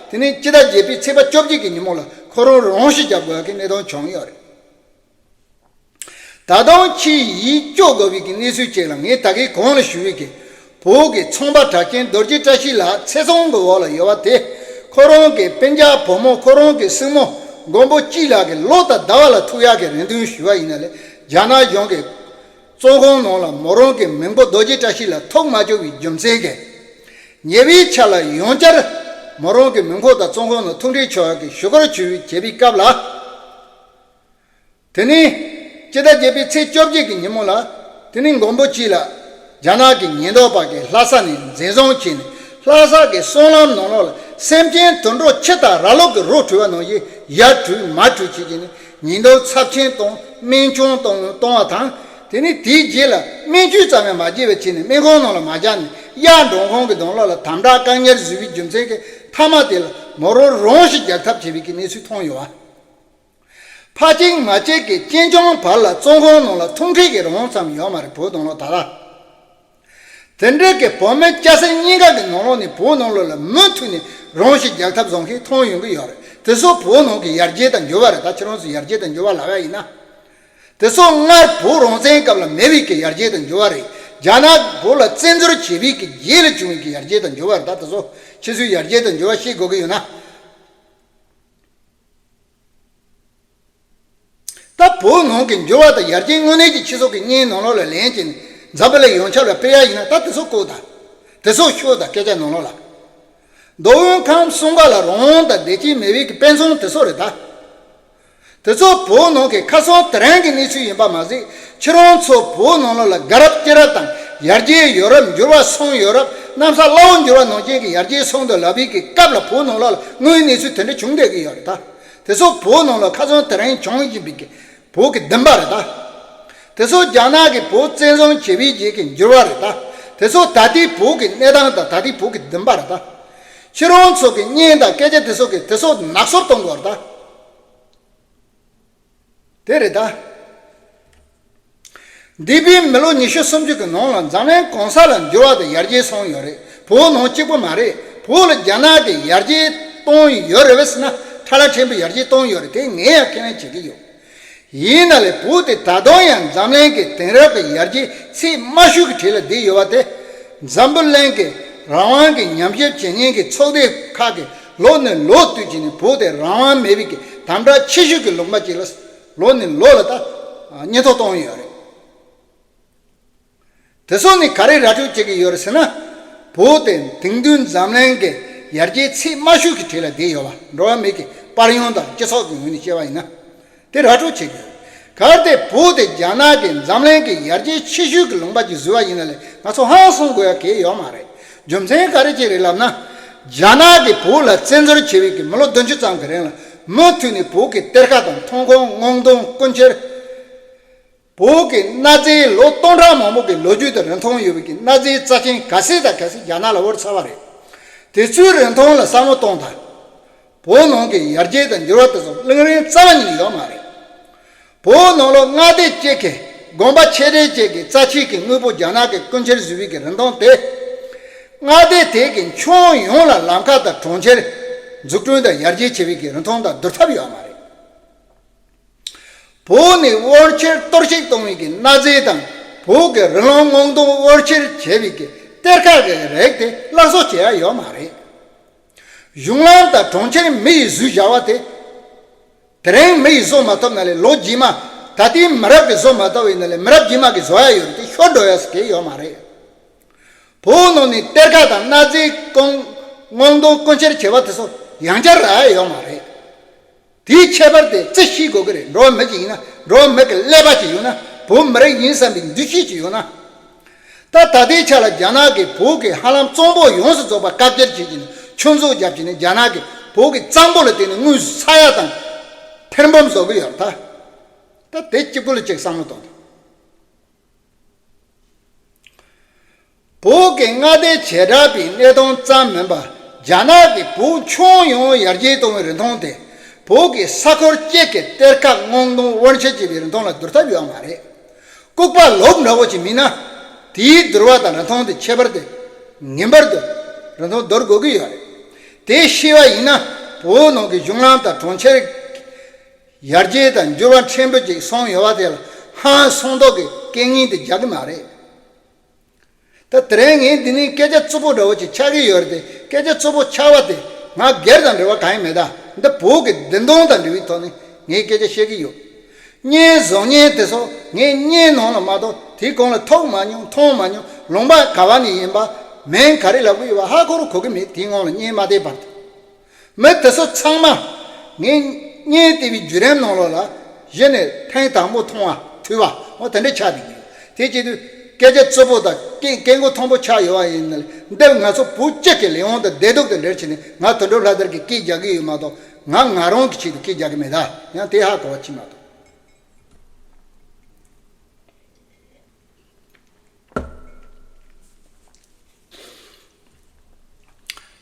དེ་ནས་སྤྱི་ཟླ་བརྒྱད་པའི་ཚེས་པ་བཅོ་བརྒྱད་ཀྱི་ཉིན་མོ་ལ་ཁོ་རང་རང་ཤི་བརྒྱབ་དགོས་ཀྱི་གནད་དོན་བྱུང་ཡོད་རེད། ད་དུང་ཕྱིའི་ཡིད་སྐྱོ་དགོས་པའི་གི་གནས་ཚུལ་ཅིག་ལ་ངས་ད་གིན་གོང་ལ་ཞུ་བའི་གི་བོད་ཀྱི་ཚོང་པ་གྲགས་ཅན་རྡོ་རྗེ་བཀྲ་ཤིས་ལགས་ཚེ་སྲོག་གི་འོག་ལ་ཡོད་པ་དེ་ཁོ་རང་གི་སྤུན་ཀྱག་བུ་མོ་ཁོ་རང་གི་སྲིང་མོ་མགོན་པོ་སྐྱིད་ལགས་ཀྱི་ལོ་དང་ཟླ་བ་ལ་ཐུག་ཡག་གི་རེ་འདུན་ཞུ་བ་ཡིན་ན་ལས་རྒྱ་ནག་གཞུང་གི་བཙོན་ཁང་ནང་ལ་མོ་རང་གི་མིང་པོ་རྡོ་རྗེ་བཀྲ་ཤིས་ལགས་ཐུག་མ་བཅུག་པའི་རྒྱུ་མཚན་གྱིས་ཉེ་བའི་ཆར་ལ་ཡང་བསྐྱར་མོ་རང་གི་མིང་པོ་དང་བཙོན་ཁང་ནང་ཐུག་འཕྲད་ཆོག་ཡག་གི་ཞུ་སྐུལ་ཞུ་བྱེད་པའི་སྐབས་ལ། དེ་ནས་སྤྱི་ཟླ་བརྒྱད་པའི་ཚེས་བཅོ་བརྒྱད་ཀྱི་ཉིན་མོ་ལ་དེ་ནས་མགོན་པོ་སྐྱིད་ལགས་རྒྱ་ནག་གི་ཉེན་རྟོག་པ་གིས་ལྷ་ས་ནས་འཛིན་བཟུང་བྱས་ནས་ལྷ་ས་གི་སྲང་ལམ་ནང་ལོགས་ལ་སེམས་ཅན་དུད་འགྲོ་ཁྱི་དང་ར་ལུག་གི་རོ་བྲུས་པ་ནང་བཞིན་ཡར་བྲུས་མར་བྲུས་བྱེད་ཀྱིན་ནས་ཉེན་རྟོག་ཚབས་ཆེན་དང་སྨན་ཆུང་གཏོང་གཏོང་བ་དང་དེ་ནས་དེའི་རྗེས་ལ་སྨན་བཅོས་ཙམ་ཡང་མ་བྱས་པའི་ཆེད་ནས་སྨན་ཁང་ནང་ལ་མ་བཞག་ནས་གཡག་འགྲོ་ཁང་གི་གདོང་ལོགས་ལ་དམ་དྲག་བཀག་ཉར་བཟོས་པའི་རྒྱུ་མཚན་གྱིས་མཐའ་མ་དེ་ལ་མོ་རང་རང་ཤི་རྒྱག་ཐབས་བྱས་པའི་གི་གནས་ཚུལ་མཐོང་ཡོད་པ། ཕ་གཅིག་མ་གཅིག་གི་གཅེན་གཅུང་བར་ལ་བཙོན་ཁང་ནང་ལ་ཐུག་འཕྲད་ཀྱི་རང་དབང་ཙམ་ཡོད་མ་རེད་བོད་དང་ལོ་ད་ལ། དེ་འདྲ་གི་བོད་མི་སྐྱ་སེར་གཉིས་ཀ་གི་ནང་ལོགས་ནས་བོད་ནང་ལོགས་ལ་མུ་མཐུད་ནས་རང་ཤི་རྒྱག་ཐབས་བཟོ་མཁན་མཐོང་ཡོང་གི་ཡོད་རེད། དེ་ཚོ་བོད་ནང་གི་ཡར་རྒྱས་དང་འགྱུར་བ་རེད། ད་ཁྱེད་རང་ཚོ་ཡར་རྒྱས་དང་འགྱུར་བ་ལབ་ཡ་ཡིན་ན། དེ་ཚོ་སྔར་བོད་རང་བཙན་སྐབས་ལ་མེད་པའི་གི་ཡར་རྒྱས་དང་འགྱུར་བ་རེད། རྒྱ་ནག་བོད་ལ་བཙན་འཛུལ་བྱས་པའི་གི་རྗེས་ལ་བྱུང་བའི་གི་ཡར་རྒྱས་དང་འགྱུར་བ་རེད། ད་དེ་ཚོ་ཁྱེད་ཚོས་ཡར་རྒྱས་དང་འགྱུར་བ་ཤེས་དགོས་ཀྱི་ཡོད་ན། ད་བོད་ནང་གི་འགྱུར་བ་དང་ཡར་རྒྱས་དངོས་གནས་ཀྱི་སྤྱི་ཚོགས་ཀྱི་གཉེན་ནང་ལོགས་ལ་ལེན་གྱིན་འཛམ་བུ་གླིང་ཡོངས་ཁྱབ་ལ་སྤེལ་ཡ་ཡིན་ན་ད་དེ་ཚོ་བཀོད་དང་། དེ་ཚོ་ཤོད་དང་སྐད་ཆ་ནང་ལོགས་ལ། མདོ་དབུས་ཁམས་གསུམ་ཀ་ལ་རང་དབང་དང་བདེ་སྐྱིད་མེད་པའི་གི་དཔེ་མཚོན་དེ་ཚོ་རེད་ད། དེ་ཚོ་བོད་ནང་གི་ཁ་སང་དེ་རིང་གི་གནས་ཚུལ་ཡིན་པ་མ་ཟད་ཁྱེད་རང་ཚོ་བོད་ནང་ལོགས་ལ་དགའ་རབ་སྐྱིད་རབ་དང་ཡར་རྒྱས་ཡོད་རབས་འགྱུར་བ་སོང་ཡོད་རབས་གནམ་ས་བླ་འོག་འགྱུར་བ་ནང་བཞིན་གྱི་ཡར་རྒྱས་སོང་འདུག་ལབ་པའི་གི་སྐབས་ལ་བོད་ནང་ལོགས་ལ་དངོས་ཡོད་གནས་ཚུལ་དེ་འདྲ་བྱུང་བསྡད་ཀྱི་ཡོད་རེད་ད། དེ་ཚོ་བོད་ནང་ལ་ཁ་སང་དེ་རིང་བྱུང་བཞིན་པའི་གི་བོད་ཀྱི་བདེན་པ་རེད་ད། དེ་ཚོ་རྒྱ་ནག་གིས་བོད་བཙན་བཟུང་བྱས་པའི་རྗེས་ཀྱི་འགྱུར་བ་རེད་ད། དེ་ཚོ་ད་ལྟའི་བོད་ཀྱི་གནས་སྟངས་དང་ད་ལྟའི་བོད་ཀྱི་བདེན་པ་རེད་ད། ཁྱེད་རང་ཚོ་གི་གཉེན་དང་སྐད་ཆ་དེ་ཚོ་གིས་དེ་ཚོ་ནག་སོར་གཏོང་དགོས་རེད་ད། དེ་རེད་ད། འདས་པའི་མི་ལོ་ཉི་ཤུ་སུམ་ཅུ་གི་ནང་ལ་འཛམ་གླིང་གང་ས་ལ་འགྱུར་བ་དང་ཡར་རྒྱས་སོང་ཡོད་རེད། བོད་ནང་གཅིག་པུ་མ་རེད། བོད་ལ་རྒྱ་ནག་གིས་ཡར་རྒྱས་གཏོང་ཡོད་རེད་བས་ཟེར་ན་ཁྲ་ལ་ཕྲན་བུ་ཡར་རྒྱས་གཏོང་ཡོད་རེད། དེ་ངས་ཡང་ཁས་ལེན་བྱེད་ཀྱི་ཡོད། ཡིན་ན་ལས་བོད་དེ་ད་དུང་ཡང་འཛམ་གླིང་གི་དེང་རབས་ཀྱི་ཡར་རྒྱས་ཚད་དམའ་ཤོས་ཀྱི་གྲས་ལ་བསྡད་ཡོད་པ་དེ་འཛམ་བུ་གླིང་གི་རང་དབང་གི་ཉམས་ཞིབ་བྱེད་མཁན་གྱི་ཚོགས་སྡེ་ཁག་གིས་ལོ་ནས་ལོ་བསྟུད་ཀྱིས་ནས་བོད་དེ་རང་དབང་མེད་པའི་གི་དམ་དྲག་ཆེ་ཤོས་ཀྱི་ལུང་པ་ཅིག་ལ་ལོ་ནས་ལོ་ལ་ད་སྙན་ཐོ་གཏོང་ཡོད་རེད། དེ་ཚོ་ནི་ག་རེ་ར་སྤྲོད་བྱེད་ཀྱི་ཡོད་རེད་ཟེར་ན། བོད་དེ་དེང་དུས་འཛམ་གླིང་གི་ཡར་རྒྱས་ཚད་དམའ་ཤོས་ཀྱི་གྲས་ལ་བསྡད་ཡོད་པ་འགྲོ་བ་མི་གི་པར་ཡོང་དང་སྤྱི་ཚོགས་ཀྱི་ངོས་ནས་བཤད་པ་ཡིན་ན། དེ་ར་སྤྲོད་བྱེད་དགོས། གལ་ཏེ་བོད་དེ་རྒྱ་ནག་གིས་འཛམ་གླིང་གི་ཡར་རྒྱས་ཆེ་ཤོས་ཀྱི་ལུང་པ་ཅིག་བཟོས་པ་ཡིན་ན་ལས་ང་ཚོ་ཧང་སང་དགོས་ཡ་གལ་ཡོད་མ་རེད། རྒྱུ་མཚན་ག་རེ་ཅིག་རེད་ལབ་ན། རྒྱ་ནག་གིས་བོད་ལ་བཙན་འཛུལ་བྱས་པའི་གི་མི་ལོ་བདུན་ཅུ་ཙམ་གྱི་རིང་ལ་མུ་མཐུད་ནས་བོད་ཀྱི་གཏེར་ཁ་དང་ཐོན་ཁུངས་དངུལ་འདོན་སྐུ་འཁྱེར། བོད་ཀྱི་གནའ་རྫས་ལོ་སྟོང་ཕྲག་མང་པོ་གི་ལོ་རྒྱུས་དང་རིན་ཐང་ཡོད་པའི་གི་གནའ་རྫས་རྩ་ཆེན་ག་ཚད་དང་ག་ཚད་རྒྱ་ནག་ལ་དབོར་ཚར་བ་རེད། དེ་ཚོའི་རིན་ཐང་ལ་བསམ་བློ་གཏོང་དང་། བོད་ནང་གི་ཡར་རྒྱས་དང་འགྱུར་བ་དེ་ཚོ་གླིང་རིང་རྩ་བ་ཉིད་ནས་ཡོད་མ་རེད། བོད་ནང་ལོགས་མངའ་སྡེ་གཅིག་གི་ དགོན་པ་ཆེ་གྲས་བཅས་ཀྱི་རྩ་ཆེའི་གི་དངོས་པོ་རྒྱ་ནག་གི་སྐུ་འཁྱེར་བཟོས་པའི་གི་རིན་ཐང་དེ། མངའ་སྡེ་དེ་གི་ཁྱོན་ཡོངས་ལ་ལམ་ཁ་དང་གྲོང་ཁྱེར་འཛུགས་སྐྲུན་དང་ཡར་རྒྱས་བྱེད་པའི་གི་རིན་ཐང་དང་བསྡུར་ཐབས་ཡོད་མ་རེད། བོད་ནས་དབོར་ཆེར་གཏོར་བཤིག་གཏོང་བའི་གི་གནའ་རྫས་དང་བོད་ཀྱི་རི་ལུང་སྔོག་འདོན་དབོར་ཆེར་བྱས་པའི་གི་གཏེར་ཁ་གི་རིགས་དེ་སླར་གསོ་བྱེད་ཡ་ཡོད་མ་རེད། གཞུང་ལམ་དང་གྲོང་ཁྱེར་མི་ཡིས་བཟོས་བཞག་པ་དེ། དེ་རིང་མི་ཡིས་བཟོ་མ་ཐུབ་ན་ལས་ལོ་རྗེས་མ། ད་ལྟའི་མི་རབས་ཀྱིས་བཟོ་མ་ཐུབ་ཡིན་ན་ལས་མི་རབས་རྗེས་མ་གིས་བཟོ་ཡ་ཡོད་རེད་དེ་ཤོར་འགྲོ་ཡ་ཟེར་གྱི་ཡོད་མ་རེད། བོད་ནང་ནས་གཏེར་ཁ་དང་གནའ་རྫས་སྔོག་འདོན་རྐུ་འཁྱེར་བྱས་པ་དེ་ཚོ་ཡང་བསྐྱར་རག་ཡ་ཡོད་མ་རེད། དེའི་ཁྱད་པར་དེ་རྩི་ཤེས་དགོས་ཀྱི་རེད། འགྲོ་བ་མི་ཅིག་ཡིན་ན། འགྲོ་བ་མི་གི་ཀླད་པ་ཅིག་ཡོད་ན། བོད་མི་རིགས་ཡིན་བསམ་པའི་འདུ་ཤེས་ཅིག་ཡོད་ན། ད་ད་ལྟའི་ཆ་ལ་རྒྱ་ནག་གིས་བོད་ཀྱི་ཧ་ལམ་གཙང་པོ་ཡོངས་སུ་རྫོགས་པ་བཀག་རྒྱ་བྱེད་ཀྱི་ནས་ཆུ་མཛོད་བརྒྱབ་ཀྱི་ནས་རྒྱ་ནག་གིས་བོད་ཀྱི་གཙང་པོ་ལ་བརྟེན་ནས་དངུལ་ས་ཡ་དང་ཐེར་འབུམ་བཟོ་གི་ཡོད་རེད་ད། ད་དེ་གཅིག་པུ་ལ་གཅིག་བསམ་བློ་གཏོང་དང་། བོད་ཀྱི་མངའ་སྡེ་བྱེ་བྲག་པའི་གནས་སྟངས་ཙམ་མིན་པར་རྒྱ་ནག་གིས་བོད་ཁྱོན་ཡོངས་ཡར་རྒྱས་གཏོང་བའི་རིན་ཐང་དེ་བོད་ཀྱི་ས་ཁུལ་གཅིག་གི་གཏེར་ཁ་སྔོག་འདོན་དབོར་འཕྱི་བྱས་པའི་རིན་ཐང་ལ་བསྡུར་ཐབས་ཡོད་མ་རེད། ལྐུགས་པ་ལོབས་འདྲ་བོ་ཅིག་མིན་ན། དེའི་བསྡུར་བ་དང་རིན་ཐང་དེ་ཁྱད་པར་དེ་ངེས་པར་དུ་རིན་ཐང་བསྡུར་དགོས་ཀྱི་ཡོད་རེད། དེ་ཤེས་པ་ཡིན་ན་བོད་ནང་གི་གཞུང་ལམ་དང་གྲོང་ཁྱེར་ཡར་རྒྱས་དང་འགྱུར་བ་ཕྲན་བུ་ཅིག་སོང་ཡོད་པ་དེ་ལ་ཧང་སང་མདོག་གི་སྐད་ངན་དེ་རྒྱག་གི་མ་རེད། ད་དེ་རིང་ངས་འདི་ནས་སྐད་ཆ་རྩུབ་པོ་འདྲ་བོ་ཅིག་ཆགས་ཀྱི་ཡོད་རེད་དེ། སྐད་ཆ་རྩུབ་པོ་ཆགས་པ་དེ་ང་སྒེར་དང་འབྲེལ་བ་གང་ཡང་མེད། ད་འདི་བོད་ཀྱི་བདེན་དོན་དང་འབྲེལ་བའི་ཐོག་ནས་ངས་སྐད་ཆ་བཤད་ཀྱི་ཡོད། བརྙན་བཟོ་མཁན་དེ་ཚོ་ངས་བརྙན་ནང་ལ་མ་གཏོགས་དེའི་གོང་ལ་ཐུག་མ་མྱོང་མཐོང་མ་མྱོང་། ལུང་པ་ག་བ་ནས་ཡིན་པ། མིང་ག་རེ་ལབ་ཀྱི་ཡོད་པ་ཧ་གོ་རུ་གོ་གི་མེད། དེའི་ངང་ལ་བརྙན་མ་བལྟས་བར་དུ། མི་དེ་ཚོ་ཚང་མ་ངས་བརྙན་བལྟས་པའི་བརྒྱུད་རིམ་ནང་ལོགས་ལ་གཞི་ནས་ཐེངས་དང་པོ་མཐོང་བ་ཐོས་པ་འོ་དེ་འདྲ་ཆགས་བསྡད་ཀྱི་ཡོད། དེ་བྱེད་དུས་སྐད་ཆ་རྩུབ་པོ་དང་སྐད་སྐད་མགོ་མཐོན་པོ་ཆགས་ཡོད་པ་ཡིན་ན་འདིར་ང་ཚོ་བོད་སྤྱི་གི་ལས་དབང་དང་བདེ་སྡུག་དང་འབྲེལ་བྱས་ནས་ང་དོན་གྲུབ་ལྷ་དར་གྱིས་སྐད་རྒྱག་གི་ཡོད་མ་གཏོགས་ང་ང་རང་གི་ཆེད་དུ་སྐད་རྒྱག་གི་མེད། ད་ཡང་དེ་ཧ་གོ་བ་ཅིག་མ་གཏོགས།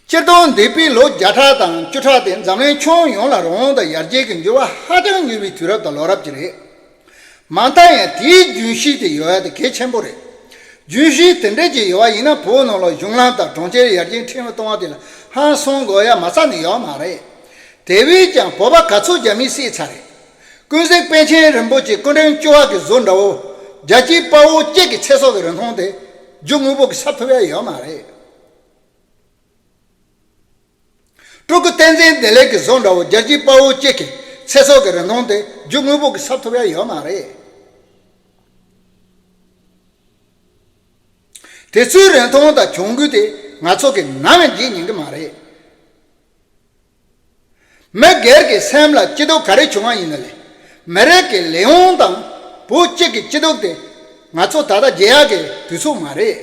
སྤྱིར་བཏང་འདས་པའི་ལོ་བརྒྱ་ཕྲག་དང་བཅུ་ཕྲག་དེ་འཛམ་གླིང་ཁྱོན་ཡོངས་ལ་རང་དབང་དང་ཡར་རྒྱས་ཀྱི་འགྱུར་བ་ཧ་ཅང་མྱུར་བའི་དུས་རབས་དང་ལོ་རབས་ཅིག་རེད། མ་མཐའ་ཡང་དེའི་རྒྱུན་ཤེས་དེ་ཡོད་ཡ་དེ་གལ་ཆེན་པོ་རེད། རྒྱུན་ཤེས་དེ་འདྲ་ཅིག་ཡོད་པ་ཡིན་ན་བོད་ནང་ལ་གཞུང་ལམ་དང་གྲོང་ཁྱེར་ཡར་རྒྱས་ཕྲན་བུ་གཏོང་བ་དེ་ལ་ཧང་སང་དགོས་ཡ་མ་རྩ་ནས་ཡོད་མ་རེད། དེ་བས་ཀྱང་བོད་པ་ག་ཚོད་རྒྱ་མིས་བསད་ཚར་རེད། ཀུན་གཟིགས་པཎ་ཆེན་རིན་པོ་ཆེ་སྐུ་ཕྲེང་བཅུ་པ་གི་བཟོ་འདྲ་བོ། རྒྱལ་གཅེས་དཔའ་བོ་གཅིག་གི་ཚེ་སྲོག་གི་རིན་ཐང་དེ་རྒྱུ་དངོས་པོ་གིས་གསབ་ཐུབ་ཡ་ཡོད་མ་རེད། སྤྲུལ་སྐུ་བསྟན་འཛིན་བདེ་ལེགས་ཀྱི་བཟོ་འདྲ་བོ་རྒྱལ་གཅེས་དཔའ་བོ་གཅིག་གི་ཚེ་སྲོག་གི་རིན་ཐང་དེ་རྒྱུ་དངོས་པོ་གིས་གསབ་ཐུབ་ཡ་ཡོད་མ་རེད། དེ་ཚོའི་རིན་ཐང་དང་གྱོང་གུད་དེ་ང་ཚོ་གིས་ནམ་ཡང་བརྗེད་ཉན་གི་མ་རེད། མི་སྒེར་གྱི་སེམས་ལ་སྐྱིད་སྡུག་ག་རེ་བྱུང་བ་ཡིན་ན་ལས། མི་རིགས་ཀྱི་ལས་དབང་དང་བོད་གཅིག་གི་སྐྱིད་སྡུག་དེ་ང་ཚོ་ད་ལྟ་བརྗེད་ཡག་གི་དུས་ཚོད་མ་རེད།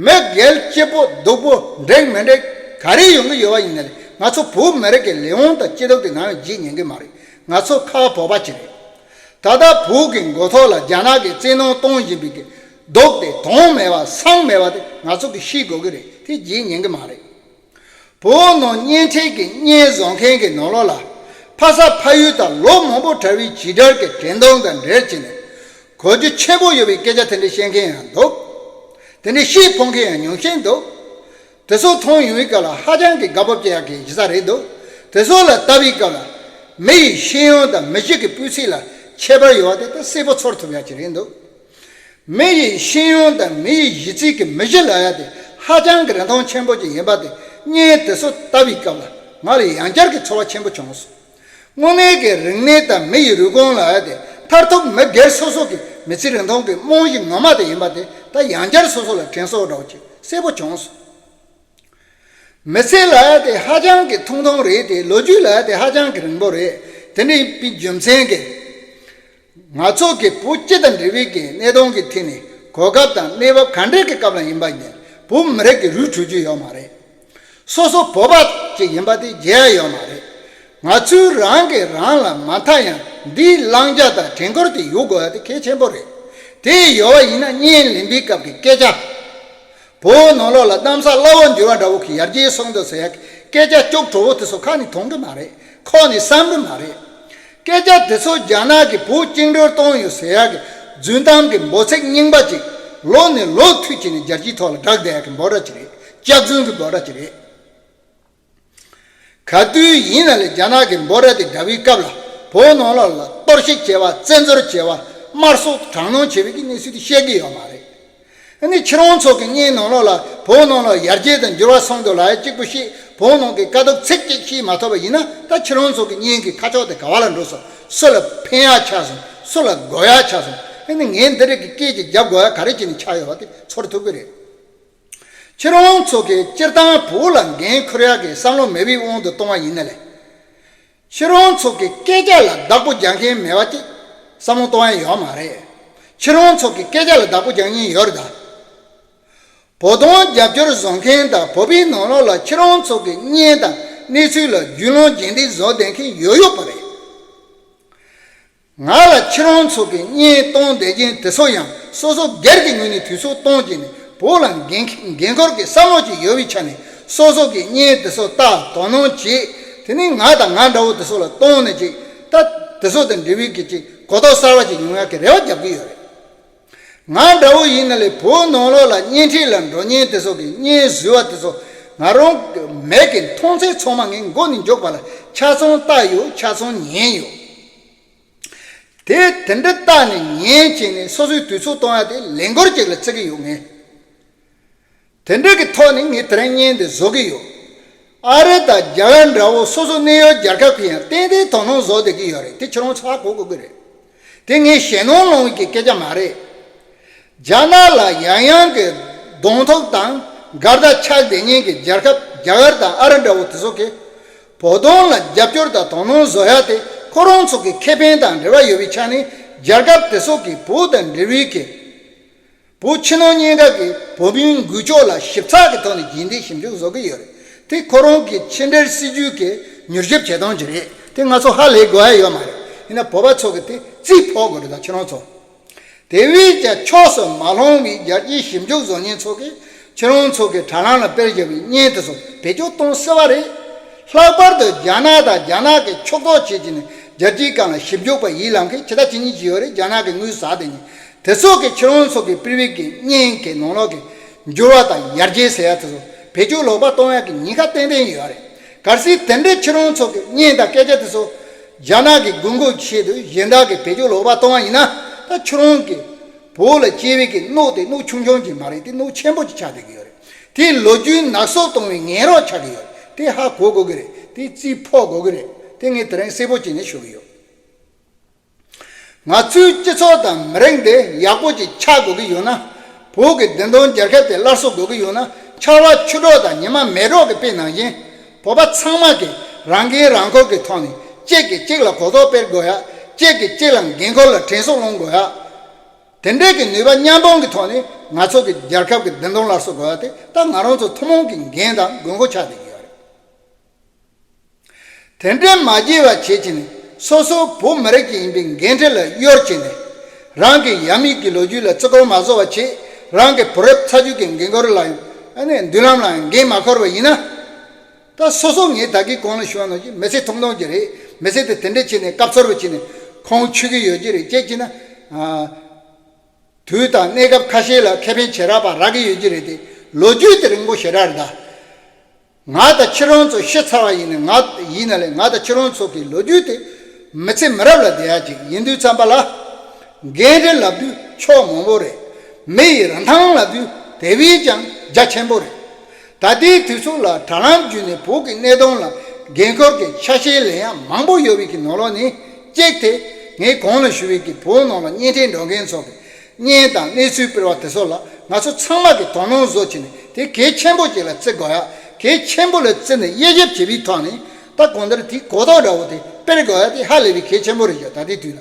མི་སྒེར་སྐྱིད་པོ་སྡུག་པོ་འགྲིག་མི་འགྲིག་ག་རེ་ཡོང་གི་ཡོད་པ་ཡིན་ན་ལས་ང་ཚོ་བོད་མི་རིགས་ཀྱི་ལས་དབང་དང་སྐྱིད་སྡུག་དེ་ནམ་ཡང་བརྗེད་ཉན་གི་མ་རེད། ང་ཚོ་ཁ་བ་བོད་པ་ཅིག་རེད། ད་ལྟ་བོད་ཀྱི་མགོ་ཐོག་ལ་རྒྱ་ནག་གིས་བཙན་གནོན་གཏོང་བཞིན་པའི་གི་སྡུག་དེ་དོན་མེད་པ་སང་མེད་པ་དེ་ང་ཚོ་གིས་ཤེས་དགོས་ཀྱི་རེད། དེ་བརྗེད་ཉན་གི་མ་རེད། བོད་ནང་བརྙན་འཕྲིན་གྱི་བརྙན་བཟོ་མཁན་གྱི་ནང་ལོགས་ལ་ཕ་ས་ཕ་ཡུལ་དང་ལོ་མང་པོ་བྲལ་བའི་བྱིས་དགྲ་གི་དྲན་གདུང་དང་འབྲེལ་བྱས་ནས་གོ་རྒྱུ་ཆེན་པོ་ཡོད་པའི་སྐད་ཆ་དེ་འདྲ་བཤད་མཁན་ཡང་འདུག་དེ་འདྲ་བཤད་ཕོད་མཁན་ཡང་ཉུང་ཤས་འདུག་དེ་ཚོ་མཐོང་ཡོང་བའི་སྐབས་ལ་ཧ་ཅང་གི་དགའ་སྤོབས་སྐྱེ་ཡག་གི་གཞི་རྩ་རེད་འདུག་དེ་ཚོ་ལ་ལྟ་བའི་སྐབས་ལ་མི་ཡི་ཤེས་ཡོན་དང་མི་གཤིས་ཀྱི་སྤུས་ཚད་ལ་ཁྱད་པར་ཡོད་པ་དེ་ད་གསལ་པོ་ཚོར་ཐུབ་ཡག་ཅིག་རེད་འདུག་མི་ཡི་ཤེས་ཡོན་དང་མི་ཡི་གཞི་རྩའི་གི་མི་གཞི་ལབ་ཡ་དེ་ཧ་ཅང་གི་རིན་ཐང་ཆེན་པོ་ཅིག་ཡིན་པ་དེ་བརྙན་དེ་ཚོ་ལྟ་བའི་སྐབས་ལ་ང་ལ་ཡང་བསྐྱར་གྱི་ཚོར་བ་ཆེན་པོ་བྱུང་སོང་། དངོས་གནས་ཀྱི་རིག་གནས་དང་མི་ཡི་རུས་གོང་ལབ་ཡ་དེ་མཐར་ཐུག་མི་སྒེར་སོ་སོ་གི་མི་ཚེའི་རིན་ཐང་གི་རྨང་གཞི་ངོ་མ་དེ་ཡིན་པ་དེ་ད་ཡང་བསྐྱར་སོ་སོ་ལ་དྲན་གསོ་འདྲ་བོ་ཅིག་གསལ་པོ་བྱུང་སོང་། མི་ཚེ་ལབ་ཡ་དེ་ཧ་ཅང་གི་ཐུང་ཐུང་རེད་དེ། ལོ་རྒྱུས་ལབ་ཡ་དེ་ཧ་ཅང་གི་རིང་པོ་རེད། དེ་འདྲ་ཡིན་པའི་རྒྱུ་མཚན་གྱིས་ང་ཚོ་གི་བོད་སྤྱི་དང་འབྲེལ་བའི་གི་གནད་དོན་གྱི་ཐད་ནས་གོ་སྐབས་དང་གནས་བབ་ག་འདྲ་གི་སྐབས་ལ་ཡིན་པ་ཡིན་བོད་མི་རིགས་ཀྱི་རུས་གྲུབ་རྒྱུ་ཡོད་མ་རེད། སོ་སོ་བོད་པ་ཅིག་ཡིན་པ་དེ་བརྗེད་ཡ་ཡོད་མ་རེད། ང་ཚོའི་རང་གིས་རང་ལ་མ་མཐའ་ཡང་འདིའི་བླང་བྱ་དང་དྲན་སྐུལ་དེ་ཡོད་དགོས་ཡ་དེ་གལ་ཆེན་པོ་རེད། དེ་ཡོད་པ་ཡིན་ན་བརྙན་ལེན་པའི་སྐབས་ཀྱི་སྐད་ཆ། བོད་ནང་ལོགས་ལ་གནམ་ས་བླ་འོག་འགྱུར་བ་འདྲ་བོ་གི་ཡར་རྒྱས་སོང་འདུག་ཟེར་ཡག་གི་སྐད་ཆ་སྐྱུག་བྲོ་བོ་དེ་ཚོ་ཁ་ནས་མཐོང་གི་མ་རེད། ཁོག་ནས་བསམ་གི་མ་རེད། སྐད་ཆ་དེ་ཚོ་རྒྱ་ནག་གིས་བོད་བཅིངས་འགྲོལ་གཏོང་ཡོད་ཟེར་ཡག་གི་ རྫུན་གཏམ་གྱི་འབོད་ཚིག་རྙིང་པ་ཅིག་ལོ་ནས་ལོ་མཐུད་ཀྱིས་ནས་རྒྱལ་སྤྱིའི་ཐོག་ལ་བསྒྲགས་བསྡད་ཡག་གི་འབོད་སྒྲ་ཅིག་རེད། སྐྱག་རྫུན་གྱི་འབོད་སྒྲ་ཅིག་རེད། ག་དུས་ཡིན་ན་ལས་རྒྱ་ནག་གི་འབོད་སྒྲ་དེ་བསྒྲགས་པའི་སྐབས་ལ་བོད་ནང་ལོགས་ལ་གཏོར་བཤིག་བྱས་པ། བཙན་འཛུལ་བྱས་པ། དམར་གསོད་དྲག་གནོན་བྱས་པའི་གི་གནས་ཚུལ་དེ་བཤད་ཀྱི་ཡོད་མ་རེད། ཨ་ནི་ཁྱེད་རང་ཚོ་གི་བརྙན་ནང་ལོགས་ལ་བོད་ནང་ལ་ཡར་རྒྱས་དང་འགྱུར་བ་སོང་འདུག་ལབ་ཡ་གཅིག་པུ་བཤད། བོད་ནང་གི་དཀའ་སྡུག་ཚིག་གཅིག་བཤད་མ་ཐུབ་པ་ཡིན་ན། ད་ཁྱེད་རང་ཚོ་གི་བརྙན་གྱི་ཁ་ཕྱོགས་དེ་ག་བ་ལ་འགྲོ་སོང་། སུ་ལ་ཕན་ཡག་ཆགས་སོང་། སུ་ལ་དགོས་ཡག་ཆགས་སོང་། ཨ་ནི་ངས་འདི་རིགས་ཀྱི་སྐད་ཅིག་རྒྱབ་དགོས་ཡག་ག་རེ་བྱས་ནས་ཆགས་ཡོད་པ་དེ་ཚོར་ཐུབ་ཀྱི་རེད། ཁྱེད་རང་ཚོ་གིས་སྤྱིར་བཏང་བོད་ལ་འགན་འཁུར་ཡག་གི་བསམ་བློ་མེད་པའི་དབང་དུ་གཏོང་བ་ཡིན་ན་ལས། ཁྱེད་རང་ཚོ་གི་སྐད་ཆ་ལ་བདག་པོ་རྒྱག་མཁན་མེད་པ་ཅིག་བསམ་བློ་གཏོང་ཡ་ཡོད་མ་རེད། ཁྱེད་རང་ཚོ་གི་སྐད་ཆ་ལ་བདག་པོ་རྒྱག་མཁན་ཡོད་རེད་ད། བོད་དོན་རྒྱབ་སྐྱོར་བཟོ་མཁན་དང་བོད་པའི་ནང་ལོགས་ལ་ཁྱེད་རང་ཚོ་གི་བརྙན་དང་གནས་ཚུལ་ལ་རྒྱུས་ལོན་རྒྱུན་ལྡན་བཟོ་བསྡད་མཁན་ཡོད་ཡོད་པ་རེད། ང་ལ་ཁྱེད་རང་ཚོ་གི་བརྙན་གཏོང་བསྡད་མཁན་དེ་ཚོ་ཡང་སོ་སོ་སྒེར་གྱི་ངོས་ནས་དུས་ཚོད་གཏོང་བྱས་ནས་བོད་ལ་འགན་འགན་འཁུར་གྱི་བསམ་བློ་ཅིག་ཡོད་པའི་ཆ་ནས་སོ་སོ་གི་བརྙན་དེ་ཚོ་ལྟ། དོ་སྣང་བྱེད། དེ་ནས་ང་དང་ང་འདྲ་བོ་དེ་ཚོ་ལ་གཏོང་ནས་ཅིག་ད་དེ་ཚོ་དང་འབྲེལ་བའི་གི་ཅིག་གོ་རྟོགས་གསར་བ་ཅིག་ཡོང་ཡག་གི་རེ་བ་རྒྱབ་ཀྱི་ཡོད་རེད། ང་འདྲ་བོ་ཡིན་ན་ལས་བོད་ནང་ལོགས་ལ་བརྙན་འཕྲིན་ལ་འགྲོ་མཁན་དེ་ཚོ་གི་བརྙན་བཟོས་པ་དེ་ཚོ་ང་རང་གི་མིག་གིས་མཐོང་ཚད་ཚང་མ་ངས་མགོ་ནས་མཇུག་བར་ལ་ཆ་ཚང་ལྟ་ཡོད། ཆ་ཚང་ཉན་ཡོད། དེ་དེ་འདྲ་ལྟ་ནས་ཉན་བྱས་ནས་སོ་སོའི་དུས་ཚོད་གཏོང་ཡ་དེ་ལས་འགུལ་ཅིག་ལ་བརྩི་གི་ཡོད་ངས། དེ་འདྲ་གི་ཐོག་ནས་ངས་དེ་རིང་བརྙན་འདི་བཟོ་གི་ཡོད། ཨ་རི་དང་རྒྱ་གར་འདྲ་བོ་སོ་སོ་གནས་ཡུལ་རྒྱལ་ཁབ་ཀྱི་ཡང་ཏན་ཏན་དོ་སྣང་བཟོ་བསྡད་ཀྱི་ཡོད་རེད། དེ་ཁྱེད་རང་ཚོ་ཧ་གོ་དགོས་ཀྱི་རེད། དེ་ངས་ཞེད་སྣང་སློང་བའི་སྐད་ཆ་མ་རེད། རྒྱ་ནག་ལ་ཡང་ཡང་གི་གདོང་ཐུག་དང་འགལ་ཟླ་ཆགས་བསྡད་མཁན་གྱི་རྒྱལ་ཁབ་རྒྱ་གར་དང་ཨ་རི་འདྲ་བོ་དེ་ཚོ་གིས་བོད་དོན་ལ་རྒྱབ་སྐྱོར་དང་དོ་སྣང་བཟོ་ཡ་དེ་ཁོ་རང་ཚོ་གི་ཁེ་ཕན་དང་འབྲེལ་བ་ཡོད་པའི་ཆ་ནས་རྒྱལ་ཁབ་དེ་ཚོ་གིས་བོད་དང་འབྲེལ་བའི་གི་བོད་ཕྱི་ནང་གཉིས་ཀ་གི་བོད་མིའི་འགུལ་སྐྱོད་ལ་ཞིབ་ཚགས་ཀྱི་ཐོག་ནས་རྒྱུན་ལྡན་ཞིབ་འཇུག་བཟོ་གི་ཡོད་རེད། དེ་ཁོ་རང་གི་ཕྱི་འབྲེལ་སྲིད་ཇུས་ཀྱི་མྱུར་ཞིབ་བྱེད་སྟངས་ཅིག་རེད། དེ་ང་ཚོ་ཧ་ལས་དགོས་ཡ་ཡོད་མ་རེད། ཡིན་ན་བོད་པ་ཚོ་གི་དེ་རྩིས་ཕོག་དགོས་རེད་ད་ཁྱེད་རང་ཚོ། དེ་བས་ཀྱང་ཕྱོགས་སུ་མ་ལྷུང་བའི་རྒྱལ་སྤྱིའི་ཞིབ་འཇུག་བཟོ་མཁན་ཚོ་གིས་ཁྱེད་རང་ཚོ་གི་དྲ་ལམ་ལ་སྤེལ་བཞག་པའི་བརྙན་དེ་ཚོ་བེད་སྤྱོད་གཏོང་སྲིད་པ་རེད། ལྷག་པར་དུ་རྒྱ་ནག་དང་རྒྱ་ནག་གི་ཕྱོགས་གཏོགས་བྱེད་ཀྱི་ནི་རྒྱལ་སྤྱིའི་སྒང་ལ་ཞིབ་འཇུག་པ་ཡིད་ལམ་མཁན་ཇི་ལྟ་ཇི་སྙེད་ཅིག་ཡོད་རེད། རྒྱ་ནག་གི་དངུལ་ཟ་དེ་ཉིད་དེ་ཚོ་གི་ཁྱེད་རང་ཚོ་གི་པི་རི་ཝི་གི་བརྙན་གི་ནང་ལོགས་གི་འགྱུར་བ་དང་ཡར་རྒྱས་ཟེར་ཡ་དེ་ཚོ་བེད་སྤྱོད་ལོག་པ་གཏོང་ཡ་གི་ཉེན་ཁ་ཏན་ཏན་ཡོད་རེད། གལ་སྲིད་དེ་འདྲའི་ཁྱེད་རང་ཚོ་གི་བརྙན་དང་སྐད་ཆ་དེ་ཚོ་རྒྱ་ནག་གི་དགོས་མཁོ་ཆེད་དུ་གཞན་དག་གི་བེད་སྤྱོད་ལོག་པ་གཏོང་བ་ཡིན་ན། ད་ཁྱེད་རང་གི་བོད་ལ་སྐྱེ་བའི་གི་གནོད་དེ་གནོད་ཆུང་ཆུང་ཅིག་མ་རེད། དེ་གནོད་ཆེན་པོ་ཅིག་ཆགས་བསྡད་ཀྱི་ཡོད་རེད། དེ་ལོ་རྒྱུས་ནག་བསུབ་གཏོང་བའི་ངན་རོགས་ཆགས་ཀྱི་ཡོད་རེད། དེ་ཧ་གོ་དགོས་ཀྱི་རེད། དེ་རྩིས་ཕོག་དགོས་ཀྱི་རེད། དེ་ངས་དེ་རིང་གསལ་པོ་བྱས་ནས་ཞུ་གི་ཡོད། ང་ཚོའི་སྤྱི་ཚོགས་དང་མི་རིགས་འདི་ཡག་པོ་ཅིག་ཆགས་དགོས་ཀྱི་ཡོད་ན། བོད་ཀྱི་བདེན་དོན་རྒྱལ་ཁབ་དེ་སླར་གསོ་དགོས་ཀྱི་ཡོད་ན། ཆར་པ་ཆུ་དྲོད་དང་ཉི་མ་མེ་དྲོད་ཀྱི་དཔེ་ནང་བཞིན། བོད་པ་ཚང་མ་གིས་རང་འགན་རང་འཁུར་གྱི་ཐོག་ནས་གཅིག་གིས་གཅིག་ལ་གོ་རྟོགས་སྤེལ་དགོས་ཡ། གཅིག་གིས་གཅིག་ལ་འགན་འཁུར་ལ་དྲན་གསོ་སློང་དགོས་ཡ། དེ་འདྲའི་གི་ནུས་པ་མཉམ་སྤུངས་ཀྱི་ཐོག་ནས་ང་ཚོ་གི་རྒྱལ་ཁབ་ཀྱི་བདེན་དོན་སླར་གསོ་དགོས་ཡ་དེ་ད་ང་རང་ཚོ་ཐུན་མོང་གི་འགན་དང་དགོས་མཁོ་ཆགས་བསྡད་ཀྱི་ཡོད་རེད། དེ་འདྲའི་མ་བརྗེད་པ་བྱེད་ཀྱི་ནི་སོ་སོ་བོད་མི་རིགས་ཀྱི་ཡིན་པའི་འགན་འཁྲི་ལ་གཡོལ་གྱི་ནི། རང་གི་ཡབ་མེས་ཀྱི་ལོ་རྒྱུས་ལ་བརྩི་བཀུར་མ་བཟོ་བ་བྱེད། རང་གི་བུ་རབས་ཚ་རྒྱུད་ཀྱི་འགན་ཁུར་ལ་ཡང་ཨ་ནི་མདུན་ལམ་ལ་ཡང་འགན་མ་འཁུར་བ་ཡིན་ན། ད་སོ་སོ་ངས་ད་གིན་གོང་ལ་ཞུས་པ་ནང་བཞིན་མི་ཚེ་ཐུང་ཐུང་ཅིག་རེད། མི་ཚེ་དེ་དེ་འདྲ་བྱས་ནས་སྐབས་འཚོལ་བ་བྱས་ནས་ཁོང་ཆུད་ཀྱི་ཡོད་ཀྱི་རེད། ཅེས་བྱས་ན། དུས་དང་གནས་སྐབས་ཁ་ཤས་ལ་ཁེ་ཕན་བྱེ་བྲག་པ་རག་གི་ཡོད་ཀྱི་རེད་དེ། ལོ་རྒྱུས་དེ་རིང་པོ་ཞེ་དྲག་རེད་ད། ང་དང་ཁྱེད་རང་ཚོ་ཤི་ཚར་བ་ཡིན་ན། ང་ཡིན་ན་ལས་ང་དང་ཁྱེད་རང་ཚོ་གི་ལོ་རྒྱུས་དེ་མི་ཚེ་མི་རབས་ལ་བསྡད་ཡ་ཅིག་ཡིན་དུས་ཙམ་པ་ལ། འགན་འཁྲི་ལབ་དུས་ཕྱོགས་མང་པོ་རེད། མི་ཡི་རིན་ཐང་ལབ་དུས་དེ་བས་ཀྱང་རྒྱ་ཆེན་པོ་རེད། ད་ལྟའི་དུས་ཚོད་ལ་དྲ་ལམ་བརྒྱུད་ནས་བོད་ཀྱི་གནད་དོན་ལ་འགན་ཁུར་གྱི་ཆ་ཤས་ལེན་ཡ་མང་པོ་ཡོད་པའི་གི་ནང་ལོགས་ནས་གཅིག་དེ། ངས་གོང་ལ་ཞུ་བའི་གི་བོད་ནང་ལ་བརྙན་འཕྲིན་འགྲོ་མཁན་ཚོ་གི་བརྙན་དང་གནས་ཚུལ་སྤེལ་བ་དེ་ཚོ་ལ་ང་ཚོ་ཚང་མ་གིས་དོ་སྣང་བཟོ་བྱས་ནས་དེ་གལ་ཆེན་པོ་ཅིག་ལ་བརྩི་དགོས་ཡ། གལ་ཆེན་པོ་ལ་བརྩི་ནས་དབྱེ་ཞིབ་བྱེད་པའི་ཐོག་ནས་ད་གང་ལྟར་དེའི་གོ་རྟོགས་འདྲ་བོ་དེ་སྤེལ་དགོས་ཡ་དེ་ཧ་ལས་པའི་གལ་ཆེན་པོ་རེད་ཤག་ད་ལྟའི་དུས་ལ།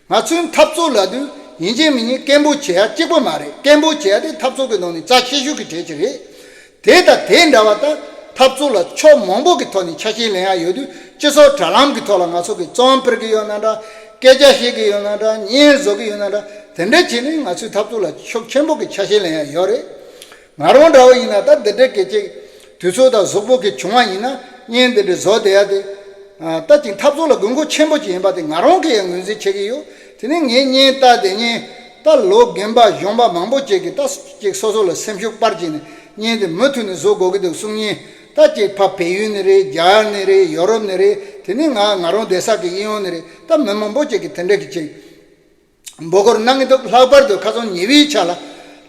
ང་ཚོའི་འཐབ་རྩོད་ལབ་དུས་ཡིན་གཅིག་མིན་གཉིས་སྐད་འབོད་བྱེད་ཡ་གཅིག་པོ་མ་རེད། སྐད་འབོད་བྱེད་ཡ་དེ་འཐབ་རྩོད་ཀྱི་ནང་ནས་རྩ་ཆེ་ཤོས་ཀྱི་གྲས་ཅིག་རེད། དེ་དང་དེ་འདྲ་བ་ད་འཐབ་རྩོད་ལ་ཕྱོགས་མང་པོ་གི་ཐོག་ནས་ཆ་ཤས་ལེན་ཡ་ཡོད་དུས། སྤྱི་ཚོགས་དྲ་ལམ་གྱི་ཐོག་ལ་ང་ཚོ་གིས་རྩོམ་སྤེལ་གྱི་ཡོད་ན་འདྲ། སྐད་ཆ་བཤད་ཀྱི་ཡོད་ན་འདྲ། བརྙན་བཟོ་གི་ཡོད་ན་འདྲ། དེ་འདྲ་བྱས་ནས་ང་ཚོའི་འཐབ་རྩོད་ལ་ཤུགས་ཆེན་པོ་གི་ཆ་ཤས་ལེན་ཡ་ཡོད་རེད། ང་རང་འདྲ་བོ་ཡིན་ན་ད་འདི་འདྲའི་སྐད་ཅིག་དུས་ཚོད་དང་གཟུགས་པོ་གི་བྱུང་བ་ཡིན་ན་བརྙན་འདི་འདྲ་བཟོ་བསྡད་ཡ་དེ། ད་ཅིག་འཐབ་རྩོད་ལ་དགོས་མཁོ་ཆེན་པོ་ཅིག་ཡིན་པ་དེ་ང་རང་གིས་ཡང་ངོས་འཛིན་བྱེད་ཀྱི་ཡོད། དེ་ནས་ངས་བརྙན་བལྟས་ཏེ་བརྙན་ ད་ལོ་རྒན་པ་གཞོན་པ་མང་པོ་ཅིག་གིས་ད་ཅིག་སོ་སོ་ལ་སེམས་ཤུགས་སྤར་བྱས་ནས་བརྙན་དེ་མུ་མཐུད་ནས་བཟོ་དགོས་ཀྱི་འདུག་གསུང་མཁན། ད་ཅིག་ཕ་བལ་ཡུལ་ནས་རེད། རྒྱ་གར་ནས་རེད། ཡོ་རོབ་ནས་རེད། དེ་ནས་ང་ང་རང་བསྡད་ས་གི་གཡས་གཡོན་ནས་རེད། ད་མི་མང་པོ་ཅིག་གིས་དེ་འདྲ་གི་ཅིག་འབོད་སྐུལ་གནང་གི་འདུག་ལྷག་པར་དུ་ཁ་སང་ཉེ་བའི་ཆར་ལ་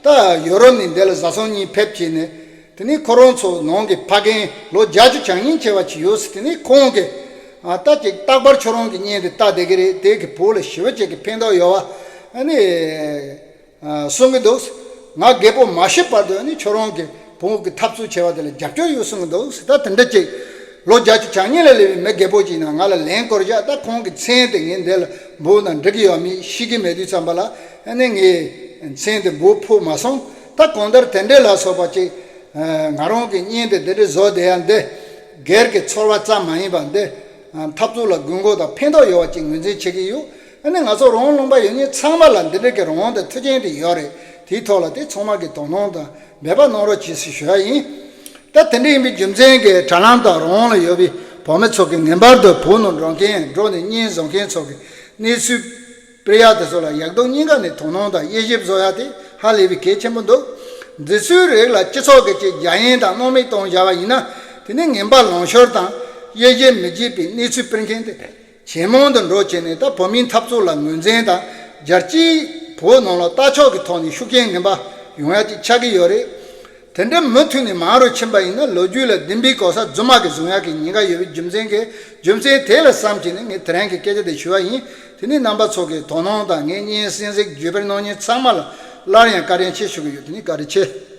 ད་ཡོ་རོབ་ནས་འདི་ལ་བཟའ་ཚང་གཉིས་ཕེབས་བྱས་ནས། དེ་ནས་ཁོ་རང་ཚོ་ནང་གི་ཕ་རྒན་ལོ་བརྒྱད་ཅུ་གྱ་གཉིས་བྱས་པ་ཅིག་ཡོད་ཟེར། དེ་ནས་ཁོང་གིས་ཨ་ད་ཅིག་རྟག་པར་ཁྱོད་རང་གི་བརྙན་དེ་ལྟ་བསྡད་ཀྱི་རེད། དེ་གི་བོད་ལ་ཞེ་པོ་ཅིག་གི་ཕན་ཐོགས་ཡོད་པ། ཨ་ནི། ཨ། གསུང་གི་འདུག་ང་རྒད་པོ་མ་ཤི་བར་དུ་ནི་ཁྱོད་རང་གི་བོད་ཀྱི་འཐབ་རྩོད་བྱས་པ་དེ་ལ་རྒྱབ་སྐྱོར་ཡོད་གསུང་གི་འདུག་ད་དེ་འདྲ་ཅིག་ལོ་བརྒྱད་ཅུ་གྱ་གཉིས་ལ་སླེབས་པའི་མི་རྒད་པོ་ཅིག་ན་ང་ལ་ལན་སྐོར་བཞག་ད་ཁོང་གི་མཚན་དེ་ངས་འདི་ལ་འབོད་ན་འགྲིག་གི་ཡོད་མེད་ཤེས་ཀྱི་མེད་དུས་ཙམ་པ་ལ། ཨ་ནི་ངས་མཚན་དེ་འབོད་ཕོད་མ་སོང་། ད་གང་ལྟར་དེ་འདྲ་ལ་སོགས་པ་ཅིག་ང་རང་གི་བརྙན་དེ་འདི་འདྲ་བཟོ་བསྡད་ཡ་འདི་སྒེར་གྱི་ཚོར་བ་ཙམ་མ་ཡིན་པ་འདི། འཐབ་རྩོད་ལ་དགོས་མཁོ་དང་ཕན་ཐོགས་ཡོད་པ་ཅིག་ངོས་འཛིན་བྱེད་ཀྱི་ཡོད། ཨ་ནི་ང་ཚོ་རང་དབང་ལུང་པ་ཡོད་མཁན་ཚང་མ་ལ་འདི་འདྲ་གི་རང་དབང་དང་མཐུན་རྐྱེན་དེ་ཡོད་རེད། དེའི་ཐོག་ལ་དེ་ཚང་མ་གི་དོ་སྣང་དང་འབད་པ་གནང་རོགས་གྱིས་ཞེས་ཞུ་ཡ་ཡིན། ད་དེ་འདྲ་ཡིན་པའི་རྒྱུ་མཚན་གྱིས་དྲ་ལམ་དང་རང་དབང་ལ་ཡོད་པའི་བོད་མི་ཚོ་གིས་ངེས་པར་དུ་བོད་ནང་འགྲོ་མཁན་འགྲོ་ནས་བརྙན་བཟོ་མཁན་ཚོ་གི་གནས་ཚུལ་སྤེལ་ཡ་དེ་ཚོ་ལ་ཡག་སྡུག་གཉིས་ཀ་ནས་དོ་སྣང་དང་དབྱེ་ཞིབ་བཟོ་ཡ་དེ་ཧ་ལས་པའི་གལ་ཆེན་པོ་འདུག་འདི་ཚོའི་རིགས་ལ་སྤྱི་ཚོགས་ཀྱི་ཅིག་རྒྱ་ཡན་དང་སྣང་མེད་གཏོང་བཞག་པ་ཡིན་ན། དེ་ནི་ངན་པ་ལང་ཤོར་དང་དབྱེ་ཞིབ་མི་བྱེད་པའི་གནས་ཚུལ་སྤེལ་མཁན་དེ་ཇེ་མང་དུ་འགྲོ་བྱས་ནས། ད་བོད་མིའི་འཐབ་རྩོད་ལ་ངོས་འཛིན་དང་རྒྱལ་སྤྱིའི་བོད་ནང་ལ་ལྟ་ཕྱོགས་ཀྱི་ཐོག་ནས་ཤུགས་རྐྱེན་ངན་པ་ཡོང་ཡ་ཅིག་ཆགས་ཀྱི་ཡོད་རེད། དེ་འདྲ་མུ་མཐུད་ནས་མང་རུ་ཕྱིན་པ་ཡིན་ན་ལོ་རྒྱུས་ལ་བདེན་པའི་གོ་ས་རྫུན་མ་གིས་བཟུང་ཡག་གི་ཉེན་ཁ་ཡོད་པའི་རྒྱུ་མཚན་གྱིས། རྒྱུ་མཚན་དེ་ལ་བསམ་བྱས་ནས་ངས་དེ་རིང་གི་སྐད་ཆ་དེ་ཞུ་བ་ཡིན། དེ་ནི་རྣམ་པ་ཚོ་གི་དོ་སྣང་དང་ངའི་བརྙན་གསན་གཟིགས་བརྒྱུད་སྤེལ་གནང་མཁན་ཚང་མ་ལ་སླར་ཡང་བཀའ་དྲིན་ཆེ་ཞུ་གི་ཡོད། དེ་ནི་བཀའ་དྲིན་ཆེ།